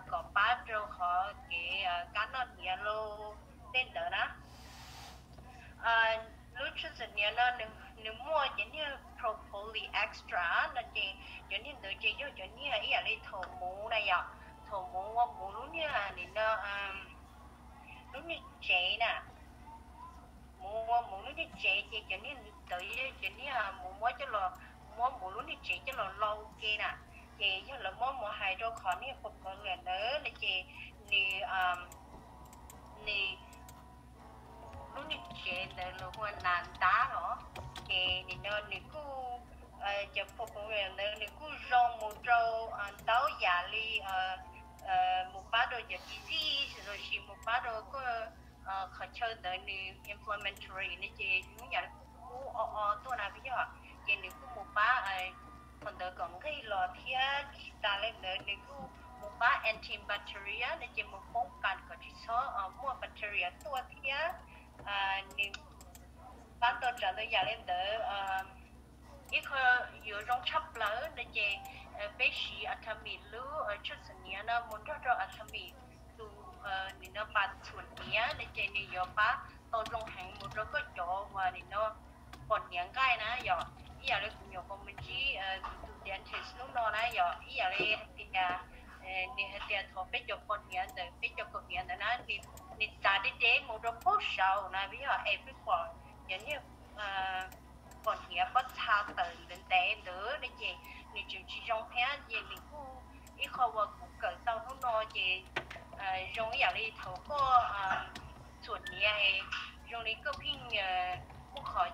kom pab rau qhov kev kab noj hniav los tej ntawd na. Lub tshuaj txhuam hniav no nws muaj cov niag propolis extra no ces cov niag ntawd ces yog cov niag ib yam li thaum muv na yom, thaum muv ua muv lub niag nim no lub niag tsev na, muv ua muv lub niag tsev ces cov niag ntawd yog cov niag muv muab coj los, muab muv lub niag tsev coj los lau ke na, ces yog lawv muab mus hais rau qhov niag propolis ntawd no ces nws, nws lub niag tsev ntawd lawv hu ua nas ntab los, ces nim no nws kuj, cov propolis ntawd nws kuj zoo mus rau ntau yam li mus pab rau cov disease los sis mus pab rau koj qhov chaw ntawd nws inflammatory no ces lub yam li kub kub o o tuaj na peb yog, ces nws kuj mus pab qhov ntawd kom nqig los thiab tsis tas li ntawd nws kuj mus pab antibacteria no ces mus poob kas kom tsis txhob muaj bacteria tuaj thiab. Nws pab tau tsav ntau yam li ntawd. Ib qho yuav zoo tshaj plaws no ces peb siv Atomy lub tshuaj txhuam hniav no mus nrog rau Atomy tus nim no pas txhuam hniav no ces nws yuav pab tau zoo heev mus rau koj cov uas nim no pos hniav nqaij na yom. Ib yam li kuv nyuam qhuav mus ntsib kuv tus dentist hnub no na yom, ib yam li hais tias nws hais tias thaum peb cov pos hniav ntawd, peb cov kaus hniav ntawd na, nws txav deb deb mus rau pem saud na peb yog es peb pom cov niag pos hniav pob txha tawm ntev ntev ntawd ne ces nws tseem tsis zoo thiab ces nws kuj ib qho uas kuv kawm tau hnub no ces zoo ib yam li thaum koj txhuam hniav es zoo li koj pheej muaj qhov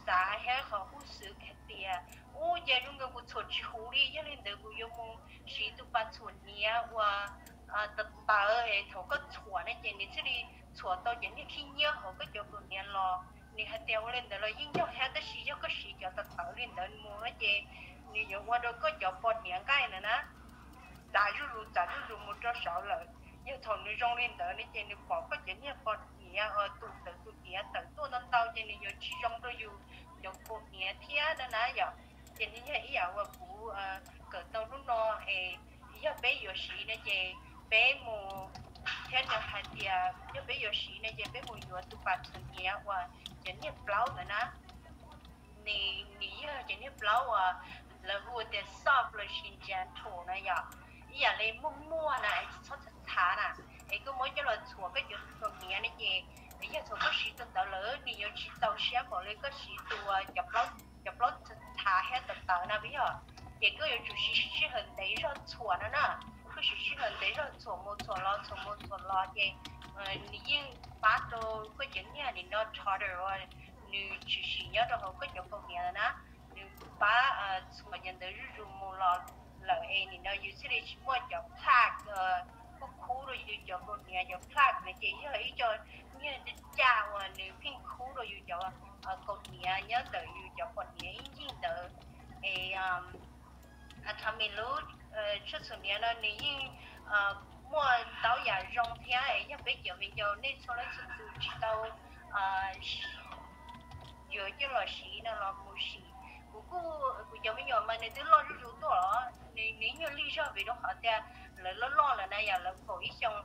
xav thiab qhov huj xwm hais tias ub cas zoo nkaus kuv txhuam tsis huv li, yog li ntawd kuv yuav mus siv tus pas txhuam hniav uas tawv tawv es thaum koj txhuam ne ces nws thiaj li txhuam tau cov niag khib nyiab hauv koj cov kaus hniav los. Nws hais tias ua li ntawd los yeej yog thiab tab sis yog koj siv cov tawv tawv li ntawd mus no ces nws yuav ua rau koj cov pos hniav nqaij ntawd na txav zuj zus txav zuj zus mus rau saud lawm. Yog thaum nws zoo li ntawd ne ces nws pom koj cov niag pos hniav tus tawv tus hniav tawm tuaj ntau ntau ces nws yuav tsis zoo rau yus cov kaus hniav thiab na na yom. Ces nws yog ib yam uas kuv kawm tau hnub no es yog peb yuav siv no ces peb mus, thiab nws hais tias yog peb yuav siv no ces peb mus yuav tus pas txhuam hniav uas cov niag plaub ntawd na. Nws yog cov niag plaub uas lawv hu tias soft los sis gentle na yom, ib yam li muaj muaj na es tsis txhob txhav txhav na, es koj muab coj los txhuam koj cov kaus hniav ne ces yog thaum koj siv tus ntawd lawm nws yuav tsis txaus siab npaum li koj siv tus cov plaub txhav thiab tawv tawv na peb yog. Ces koj yuav tsum siv sij hawm ntev zog txhuam no na, koj siv sij hawm ntev zog txhuam mus txhuam los txhuam mus txhuam los ces nws yeej pab rau koj cov niag nim no tartar uas nws tshwm sim nyob rau hauv koj cov kaus hniav na, nws pab txhuam cov ntawd zuj zus mus los lawm es nim no yus thiaj li tsis muaj cov plaque khub khub rau yus cov kaus hniav. Cov plaque no ces yog ib co niag caj uas nws pheej khub rau yus cov kaus hniav nyob ntawm yus cov pos hniav ib ncig ntawd. Es Atomy lub tshuaj txhuam hniav no nws yeej muaj ntau yam zoo thiab es yog peb cov viv ncaus nej txhua leej txhua tus tsis tau yuav coj los siv no los mus siv. Kuv kuj, kuv cov me nyuam mas nws twb loj zuj zus tuaj los nws nyuag lig zog vim rau qhov tias lawv loj loj lawm na yom, lawv kaum ib xyoo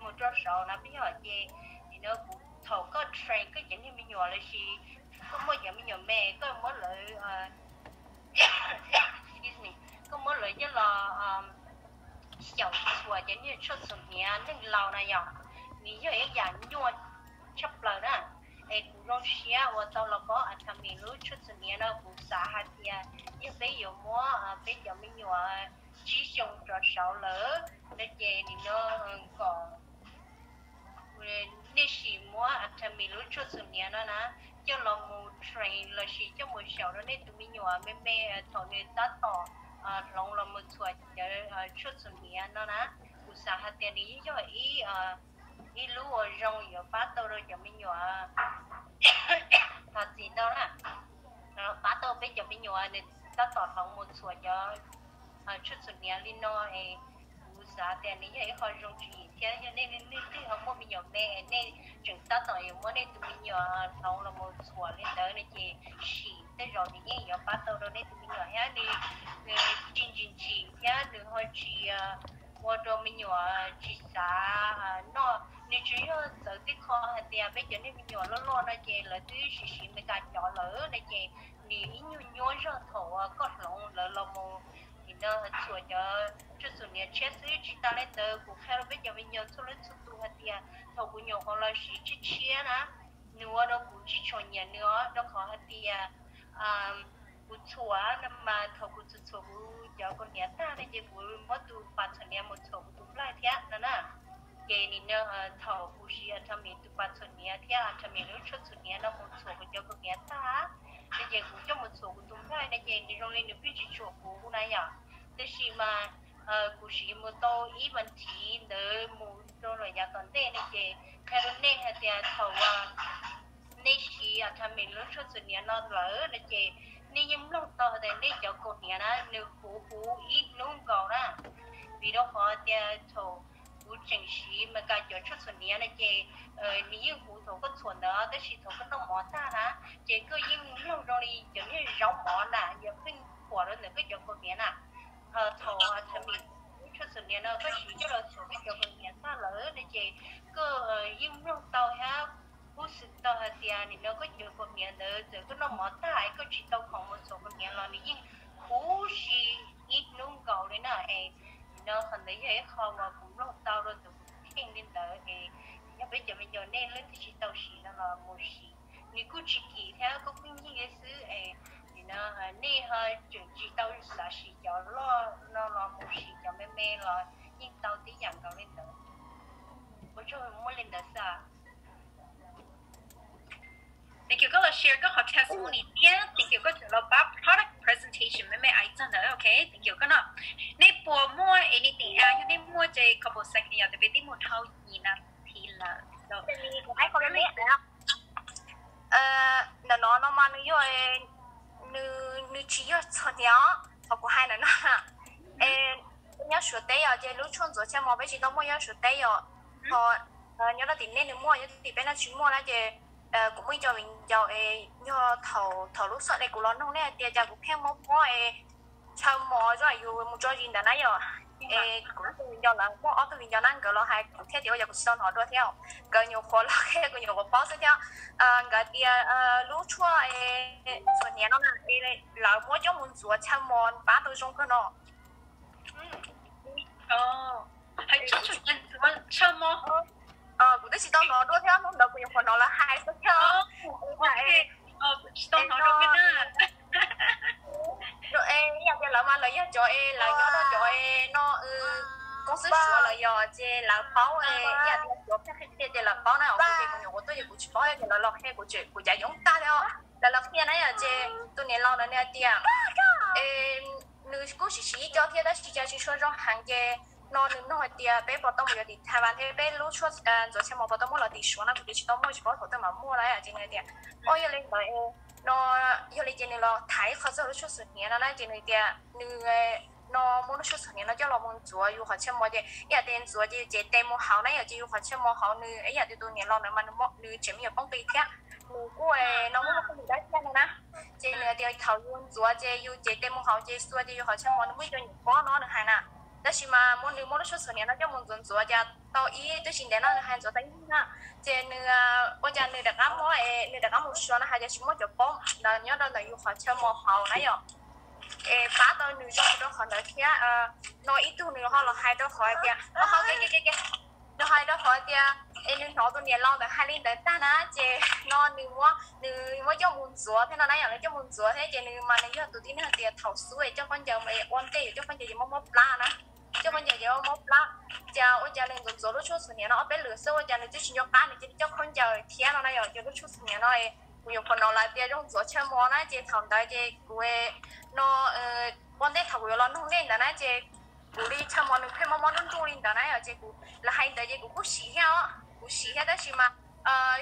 mus rau saud na peb yog ces nim no kuv, thaum koj train koj cov niag me nyuam los sis koj muaj cov me nyuam me koj muab lawv, excuse me, koj muab lawv coj los xyaum txhuam cov niag tshuaj txhuam hniav neeg laus na yom, nws yog ib yam nyuaj tshaj plaws na. Kuv zoo siab uas tau los paub Athami lub tshuaj txhuam hniav no, kuv xav hais tias yog peb yuav muab peb cov me nyuam tsib xyoo rov saud lawm no ces nim no kom nej sim muab Athami lub tshuaj txhuam hniav no na coj los mus train lossis coj mus xyaum rau nej tus me nyuam me me thaum nws tab tom hloov los mus txhuam cov tshuaj txhuam hniav no na. Kuv xav hais tias nws yeej yog ib ib lub uas zoo yuav pab tau rau cov me nyuam thov txim ntau na, pab tau peb cov me nyuam nws tab tom hloov mus txhuam cov tshuaj txhuam hniav li no es kuv xav tias nws yog ib qho zoo tswv yim thiab yog nej leej twg ho muaj me nyuam me es nej tseem tab tom yuav muab nej tus me nyuam hloov los mus txhuam li ntawd no ces sim tej zaum nws yeej yuav pab tau rau nej tus me nyuam thiab nws tsis ntsim ntsim thiab nws ho tsis ua rau me nyuam tsis xav noj. Nws tsuas yog txawv tib qho hais tias peb cov niag me nyuam loj loj no ces lawv twb siv siv Meskas cov lawm no ces nws ib nyuag nyuaj zog thaum koj hloov lawv los mus nim no txhuam cov tshuaj txhuam hniav tshiab xwb. Tsis tas li ntawd kuv qhia rau peb cov me nyuam txhua leej txhua tus hais tias thaum kuv nyuam qhuav los siv tshiab tshiab na, nws ua rau kuv tsis tshua nyiam nws os, rau qhov hais tias kuv txhuam no mas thaum kuv txhuam txhuam kuv cov kaus hniav tag no ces kuv muab tus pas txhuam hniav mus txhuam kuv tus nplaig thiab no na. Ces nim no thaum kuv siv Athami tus pas txhuam hniav thiab Athami lub tshuaj txhuam hniav no mus txhuam kuv cov kaus hniav tag no ces kuv coj mus txhuam kuv tus nplaig no ces nws zoo li nws pheej tsis tshua huv na yom. Tab sis mas kuv siv mus tau ib vas thiv ntawd mus rau los yav tom ntej no ces qhia rau nej hais tias thaum uas nej siv Athami lub tshuaj txhuam hniav no lawm no ces nej yeej mloog tau hais tias nej cov kaus hniav na nws huv huv ib hnub nkaus na. Vim rau qhov tias thaum kuv tseem siv Meskas cov tshuaj txhuam hniav no ces nws yeej huv thaum koj txhuam ntawd tab sis thaum koj noj mov tag na ces koj yeej mloog zoo li cov niag zaub mov na yog pheej huam rau ntawm koj cov kaus hniav na. Thaum Athami lub tshuaj txhuam hniav no koj siv coj los txhuam koj cov kaus hniav tag lawm no ces koj yeej mloog tau thiab huv xwm tau hais tias nim no koj cov kaus hniav ntawd txawm koj noj mov tag es koj tsis tau khoom mus txhuam kaus hniav los nws yeej huv si ib hnub nkaus li na. Es nim no qhov ntawd yog ib qho uas kuv mloog tau rau tus kheej li ntawd es yog peb cov me nyuam nej leej twg tsis tau siv no los mus siv, nws kuj tsis kim thiab kuj pheej yig li xwb es nim no nej ho tseem tsis tau xav siv cov loj no los mus siv cov me me los yeej tau tib yam nkaus li ntawd. Ua tsaug muaj li ntawd xwb. Thank you koj los share koj qhov testimony thiab thank you koj tseem los pab product presentation me me aiv txog ntawd, ok, thank you koj no. Nej puas muaj anything else? Yog nej muaj ces couple second yom, peb twb mus dhau yim nas this lawm. Ntawm no no mas nws yog, nws tsis yog txhuam hniav, qhov kuv hais ntawm no es nyob Suav teb yom ces lub tshuaj ntxuav chaw mos peb tsis tau muaj nyob Suav teb yom. Nyob rau tim nej nws muaj, nyob tim peb no tsis muaj na ces kuv muaj ib co viv ncaus es yog thaum thaum lub sij hawm kuv los nug nej hais tias cas kuv pheej mob mob es chaw mos zoo yus mus tso zis ntawd na yom. Es kuv ib tug viv ncaus lawv muaj ob tug viv ncaus na nkawd los hais kuv thiab tias ua cas kuv tsis tau hnov dua thiab. Nkawd nyuam qhuav los qhia kuv nyuam qhuav paub xwb thiab. Nkawd tias lub tshuaj txhuam hniav no na lawv muab coj mus ntxuav chaw mos pab tau zoo kawg no. Hais txog tshuaj hniav ntxuav chaw mos, kuv twb tsis tau hnov dua thiab, hnub ntawd kuv nyuam qhuav hnov lawv hais xwb thiab. Tsis tau hnov dua na. Yam tias lawv mas lawv yog cov es lawv nyob rau cov es no koob xwb Suav lawv yog ces lawv paub, yam tias Suav pheej qhia tias lawv paub na, kuv ces kuv nyuam qhuav tuaj ces kuv tsis paub ces lawv los qhia kuv ces kuv cav yoov tag li os. Lawv los qhia na yom ces tus niam laus ntawd nws hais tias nws kuj siv siv ib co thiab tab sis cas tsis tshua zoo heev ces no nws nug hais tias peb puas tau mus yuav tim Taiwan thiab peb lub tshuaj ntxuav chaw mos puas tau muaj los tim Suav na, kuv ces tsis tau muaj tsis paub thaum twg mam muaj na ces nws hais tias o yog li ntawd no yog li ces nws los tham ib qho txog lub tshuaj txhuam hniav no na ces nws tias nws no muab lub tshuaj txhuam hniav no coj los mus ntxuav yus qhov chaw mos ces ib yam tias ntxuav ces yus cev tes mus hauv na yom ces yus qhov chaw mos hauv nws ib yam tias tus niam laus ntawd mas nws tseem me nyuam poob qis thiab, nws kuj no muaj muaj phooj ywg dab tsi no na. Ces nws hais tias thaum yus ntxuav ces yus cev tes mus hauv ces xua ces yus qhov chaw mos nws muaj ib co nyuam pob no nws hais na. Tab sis mas muab nws muab lub tshuaj txhuam hniav no coj mus ntxuav ntxuav ces tau ib twb tsis ntev no nws hais ntxuav tau ib hnub na ces nws ua cas nws rov qab muab, nws rov qab mus xyuas no hais tias tsis muaj cov pob ntawd nyob rau ntawm yus qhov chaw mos hauv na yom. Es pab tau nws zoo rau qhov ntawd thiab. No ib tug nws ho los hais rau qhov hais tias, o, ke ke ke ke, Nws hais rau qhov tias es nws hnov tus niam laus ntawd hais li ntawd tag na, ces no nws muab, nws muab coj mus ntxuav thiab no na yom, nws coj mus ntxuav thiab ces nws mas nws yog tus tib neeg tias thaum xub es coj khaub ncaws mus es ua ntej yuav coj khaub ncaws ces mob mob plab na, coj khaub ncaws ces mob mob plab. Ces ua cas nws ntxuav ntxuav lub tshuaj txhua niam no ob peb lwm xwb ua cas nws twb tsis nco qab, nws cia li coj khaub ncaws thiab no na yom, ces lub tshuaj txhua niam no kuv nyuam qhuav hnov lawv tias zoo ntxuav chaw mos na, ces thaum ntawd ces kuv no ua ntej thaum kuv yuav los nug nej ntawd na ces kuv li chaw mos nws pheej mob mob nruj nruj li ntawd na yom, ces kuv, lawv hais ntawd ces kuv kuj siv thiab os, kuv siv thiab tab sis mas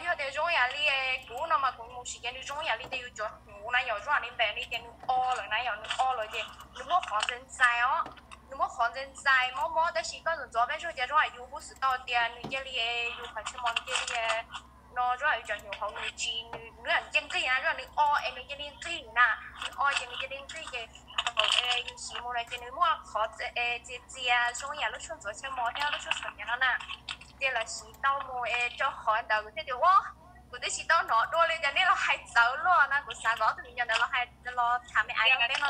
yog tias zoo yam li kuv no mas kuv mus siv ces nws zoo yam li tias yus cov hnyuv na yom, zoo yam li npam li tias nws o lawm na yom, nws o lawm ces nws muaj qhov ntxais ntxais os, nws muaj qhov ntxais ntxais mob mob tab sis koj ntxuav ntxuav peb zog ces zoo yam yus kuj xav tau tias nws cia li, yus qhov chaw mos nws cia li no zoo yam yus cov hnyuv hauv nws tsis, nws, nws cia li nqig na, zoo yam nws o es nws cia li nqig na, nws o ces nws cia li nqig ces thaum yus siv mus no ces nws muaj qhov txias txias zoo yam lub tshuaj ntxuav chaw mos thiab lub tshuaj txhua niam no na. Ces lawv siv tau mus es rau qhov ntawd kuv thiaj tias ua, kuv twb tsis tau hnov dua li cas nej los hais txawv luaj na, kuv xav kom ob tug me nyuam ntawd los hais los tham me ais rau peb no.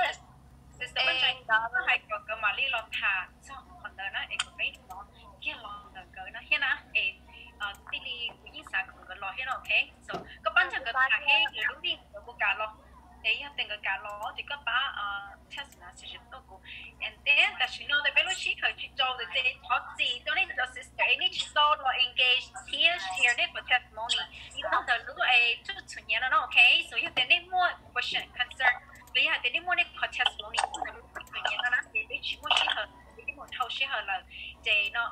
Ntawd hais kom nkawd mam li los tham txog qhov ntawd na es kom peb hnov kiag los ntawm nkawd no thiab na es thiaj li kuv yeej xav kom nkawd los thiab no, ok. So koj pab nrog nkawd tham thiab lwm lub vij nkawd puas kam los, es yog tias nkawd kam los ces koj pab text message tuaj kuv. And then tam sim no ntawm peb lub sij hawm tsis tau ntawd ces thov txim rau nej cov sister es nej tsis tau los engage thiab share nej qhov testimony txog ntawm lub es tshuaj txhua niam no no, ok. So yog tias nej muaj question, concern los yog hais tias nej muaj nej qhov testimony txog ntawm lub tshuaj txhua niam no na ces peb tsis muaj sij hawm, peb mus dhau sij hawm lawm. Ces no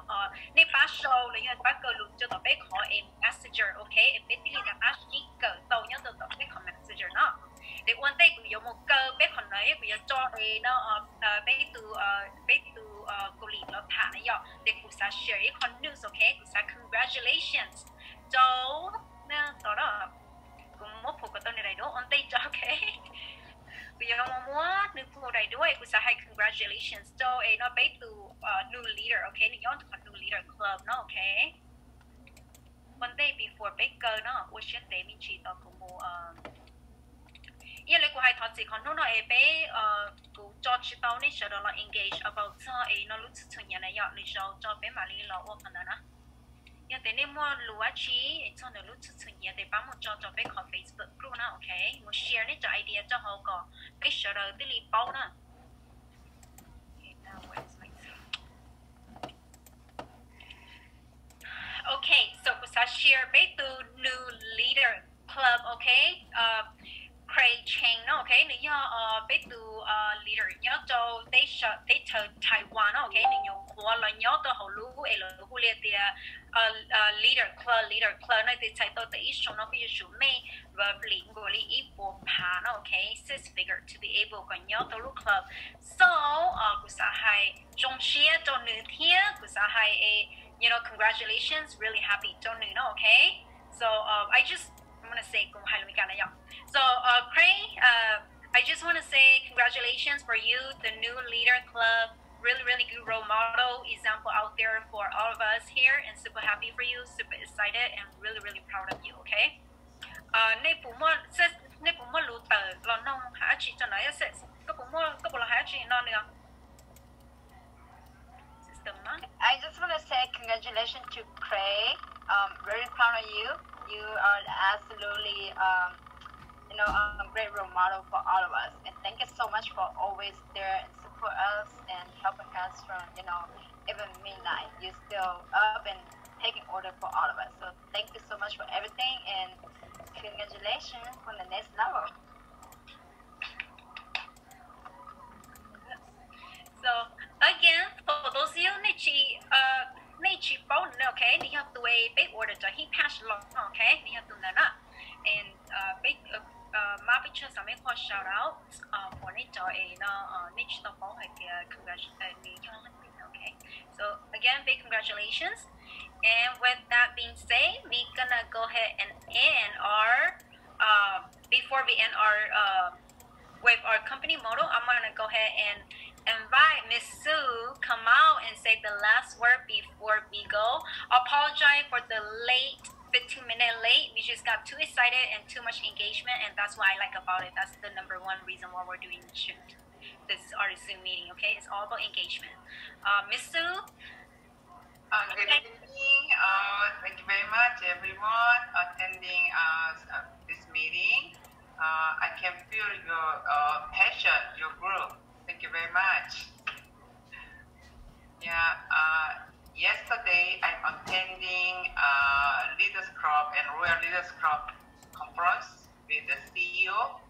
nej pab sau los yog pab kaw lus rau tom peb qhov es messenger, ok, es peb thiaj li rov qab sib kawm tau nyob rau tom peb qhov messenger no. Ces ua ntej kuv yuav mus kaw peb qhov no, kuv yuav tso es no peb tus, peb tus Kaus Lim los tham na yom, ces kuv xav share ib qho news, ok, kuv xav congratulations rau, no, kuv muab phum kom tau nws daim duab ua ntej tso, ok. Kuv yuav muab nws phum daim duab, kuv xav hais congratulations rau es no peb tus new leader, ok, nws nyob qhov new leader club no, ok. Ua ntej before peb kaw no ua siab ntev me ntsis tos kuv mus. Yog li kuv hais thov txim qhov hnub no es peb, kuv tso tsis tau nej sawv daws los engage about txog es no lub tshuaj txhua niam na yom, lwm zaus tso peb mam li los ua qhov ntawd na. Yog tias nej muaj lus dab tsi txog ntawm lub tshuaj txhua niam ces pab mus tso rau peb qhov Facebook group na, ok, mus share nej cov idea rau hauv kom peb sawv daws thiaj li paub na. Ok, so kuv xav share peb tus new leader club, ok, Craig Chang no, ok, nws yog peb tus leader nyob rau teb chaws Taiwan no, ok, nws nyuam qhuav los nyob rau hauv lub es lawv hu li tias leader club, leader club no ces txhais tau tias ib xyoos no kuj yuav tsum mej vawv lim nkaus li ib puas phav no, ok, six figure to be able kom nyob rau lub club. So kuv xav hais zoo siab rau nws thiab kuv xav hais, you know, congratulations, really happy rau nws no, ok. So I just wanna say, kuv hais lus Meskas na yom. So Craig, I just wanna say congratulations for you, the new leader club. Really, really good role model, example out there for all of us here, and super happy for you, super excited, and really, really proud of you, okay? Nej puas muaj, nej puas muaj lus tawm los noog hais dab tsi rau no? Koj puas muaj, koj puas los hais dab tsi no nws? Sister Mom? I just want to say congratulations to Craig. Um, very proud of you. You are absolutely, um, you know, a great role model for all of us. And thank you so much for always there and support us and helping us from, you know, even midnight. You're still up and taking order for all of us. So thank you so much for everything and congratulations on the next level. So again, for those of you, nej tsis, nej tsis paub nws, ok, nws yog tus peb ua rau cov hib pass los, ok, nws yog tus ntawd na. And peb, mab peb tsawg xav mej qhua shout out for nej cov es no nej tsis tau paub hais tias congratulations, nws yog leej twg, ok. So again, big congratulations. And with that being said, we're gonna go ahead and end our, um, before we end our, um, with our company motto, I'm gonna go ahead and invite Miss Sue come out and say the last word before we go. Apologize for the late, fifteen minute late. We just got too excited and too much engagement, and that's what I like about it. That's the number one reason why we're doing the shoot. This is our Zoom meeting, okay? It's all about engagement. Uh, Miss Sue? Uh, good evening. Uh, thank you very much, everyone attending uh, uh, this meeting. Uh, I can feel your uh, passion, your group. Thank you very much. Yeah, uh, yesterday I'm attending uh, Leaders Club and Royal Leaders Club conference with the C E O.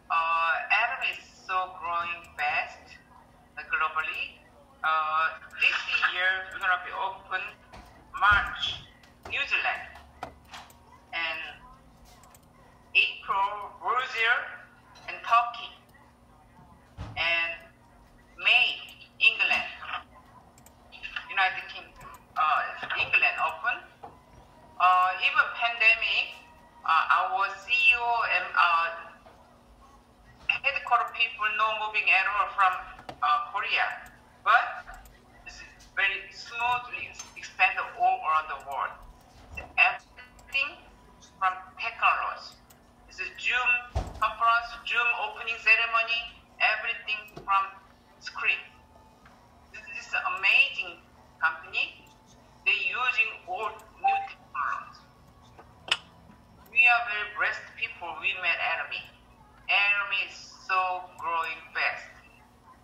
Uh, Adam is so growing fast uh, globally. Uh, this year we're gonna be open March, New Zealand, and April, Brazil, and Turkey, and May, England, United Kingdom, uh, England open. Uh, even pandemic, uh, our C E O and uh, headquarter people no moving at all from uh, Korea, but it's very smoothly expanded all around the world. Everything from technology. It's a Zoom conference, Zoom opening ceremony, everything from screen. This is an amazing company. They're using all new technology. We are very blessed people. We met Atomy. Atomy is so growing fast.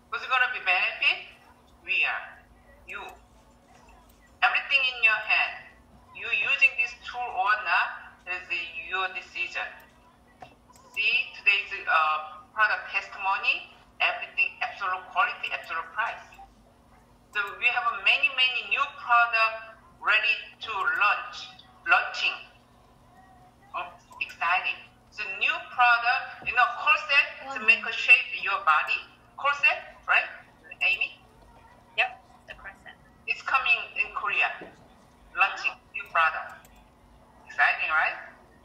Who's gonna be benefit? We are. You. Everything in your hand. You using this tool or not is your decision. See today's uh, product testimony. Everything absolute quality, absolute price. So we have many many new product ready to launch, launching. Oh, exciting. The new product, you know, corset to make a shape your body. Corset, right, Amy? Yep, the corset. It's coming in Korea. Launching new product. Exciting, right?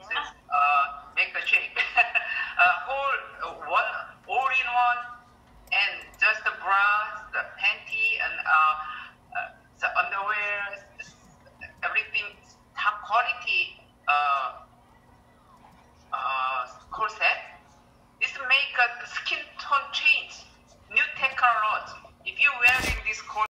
So, uh, make a shape. A whole uh, one all in one, and just the bras, the panty, and uh, uh, the underwear, everything top quality uh, uh, corset. This make a skin tone change.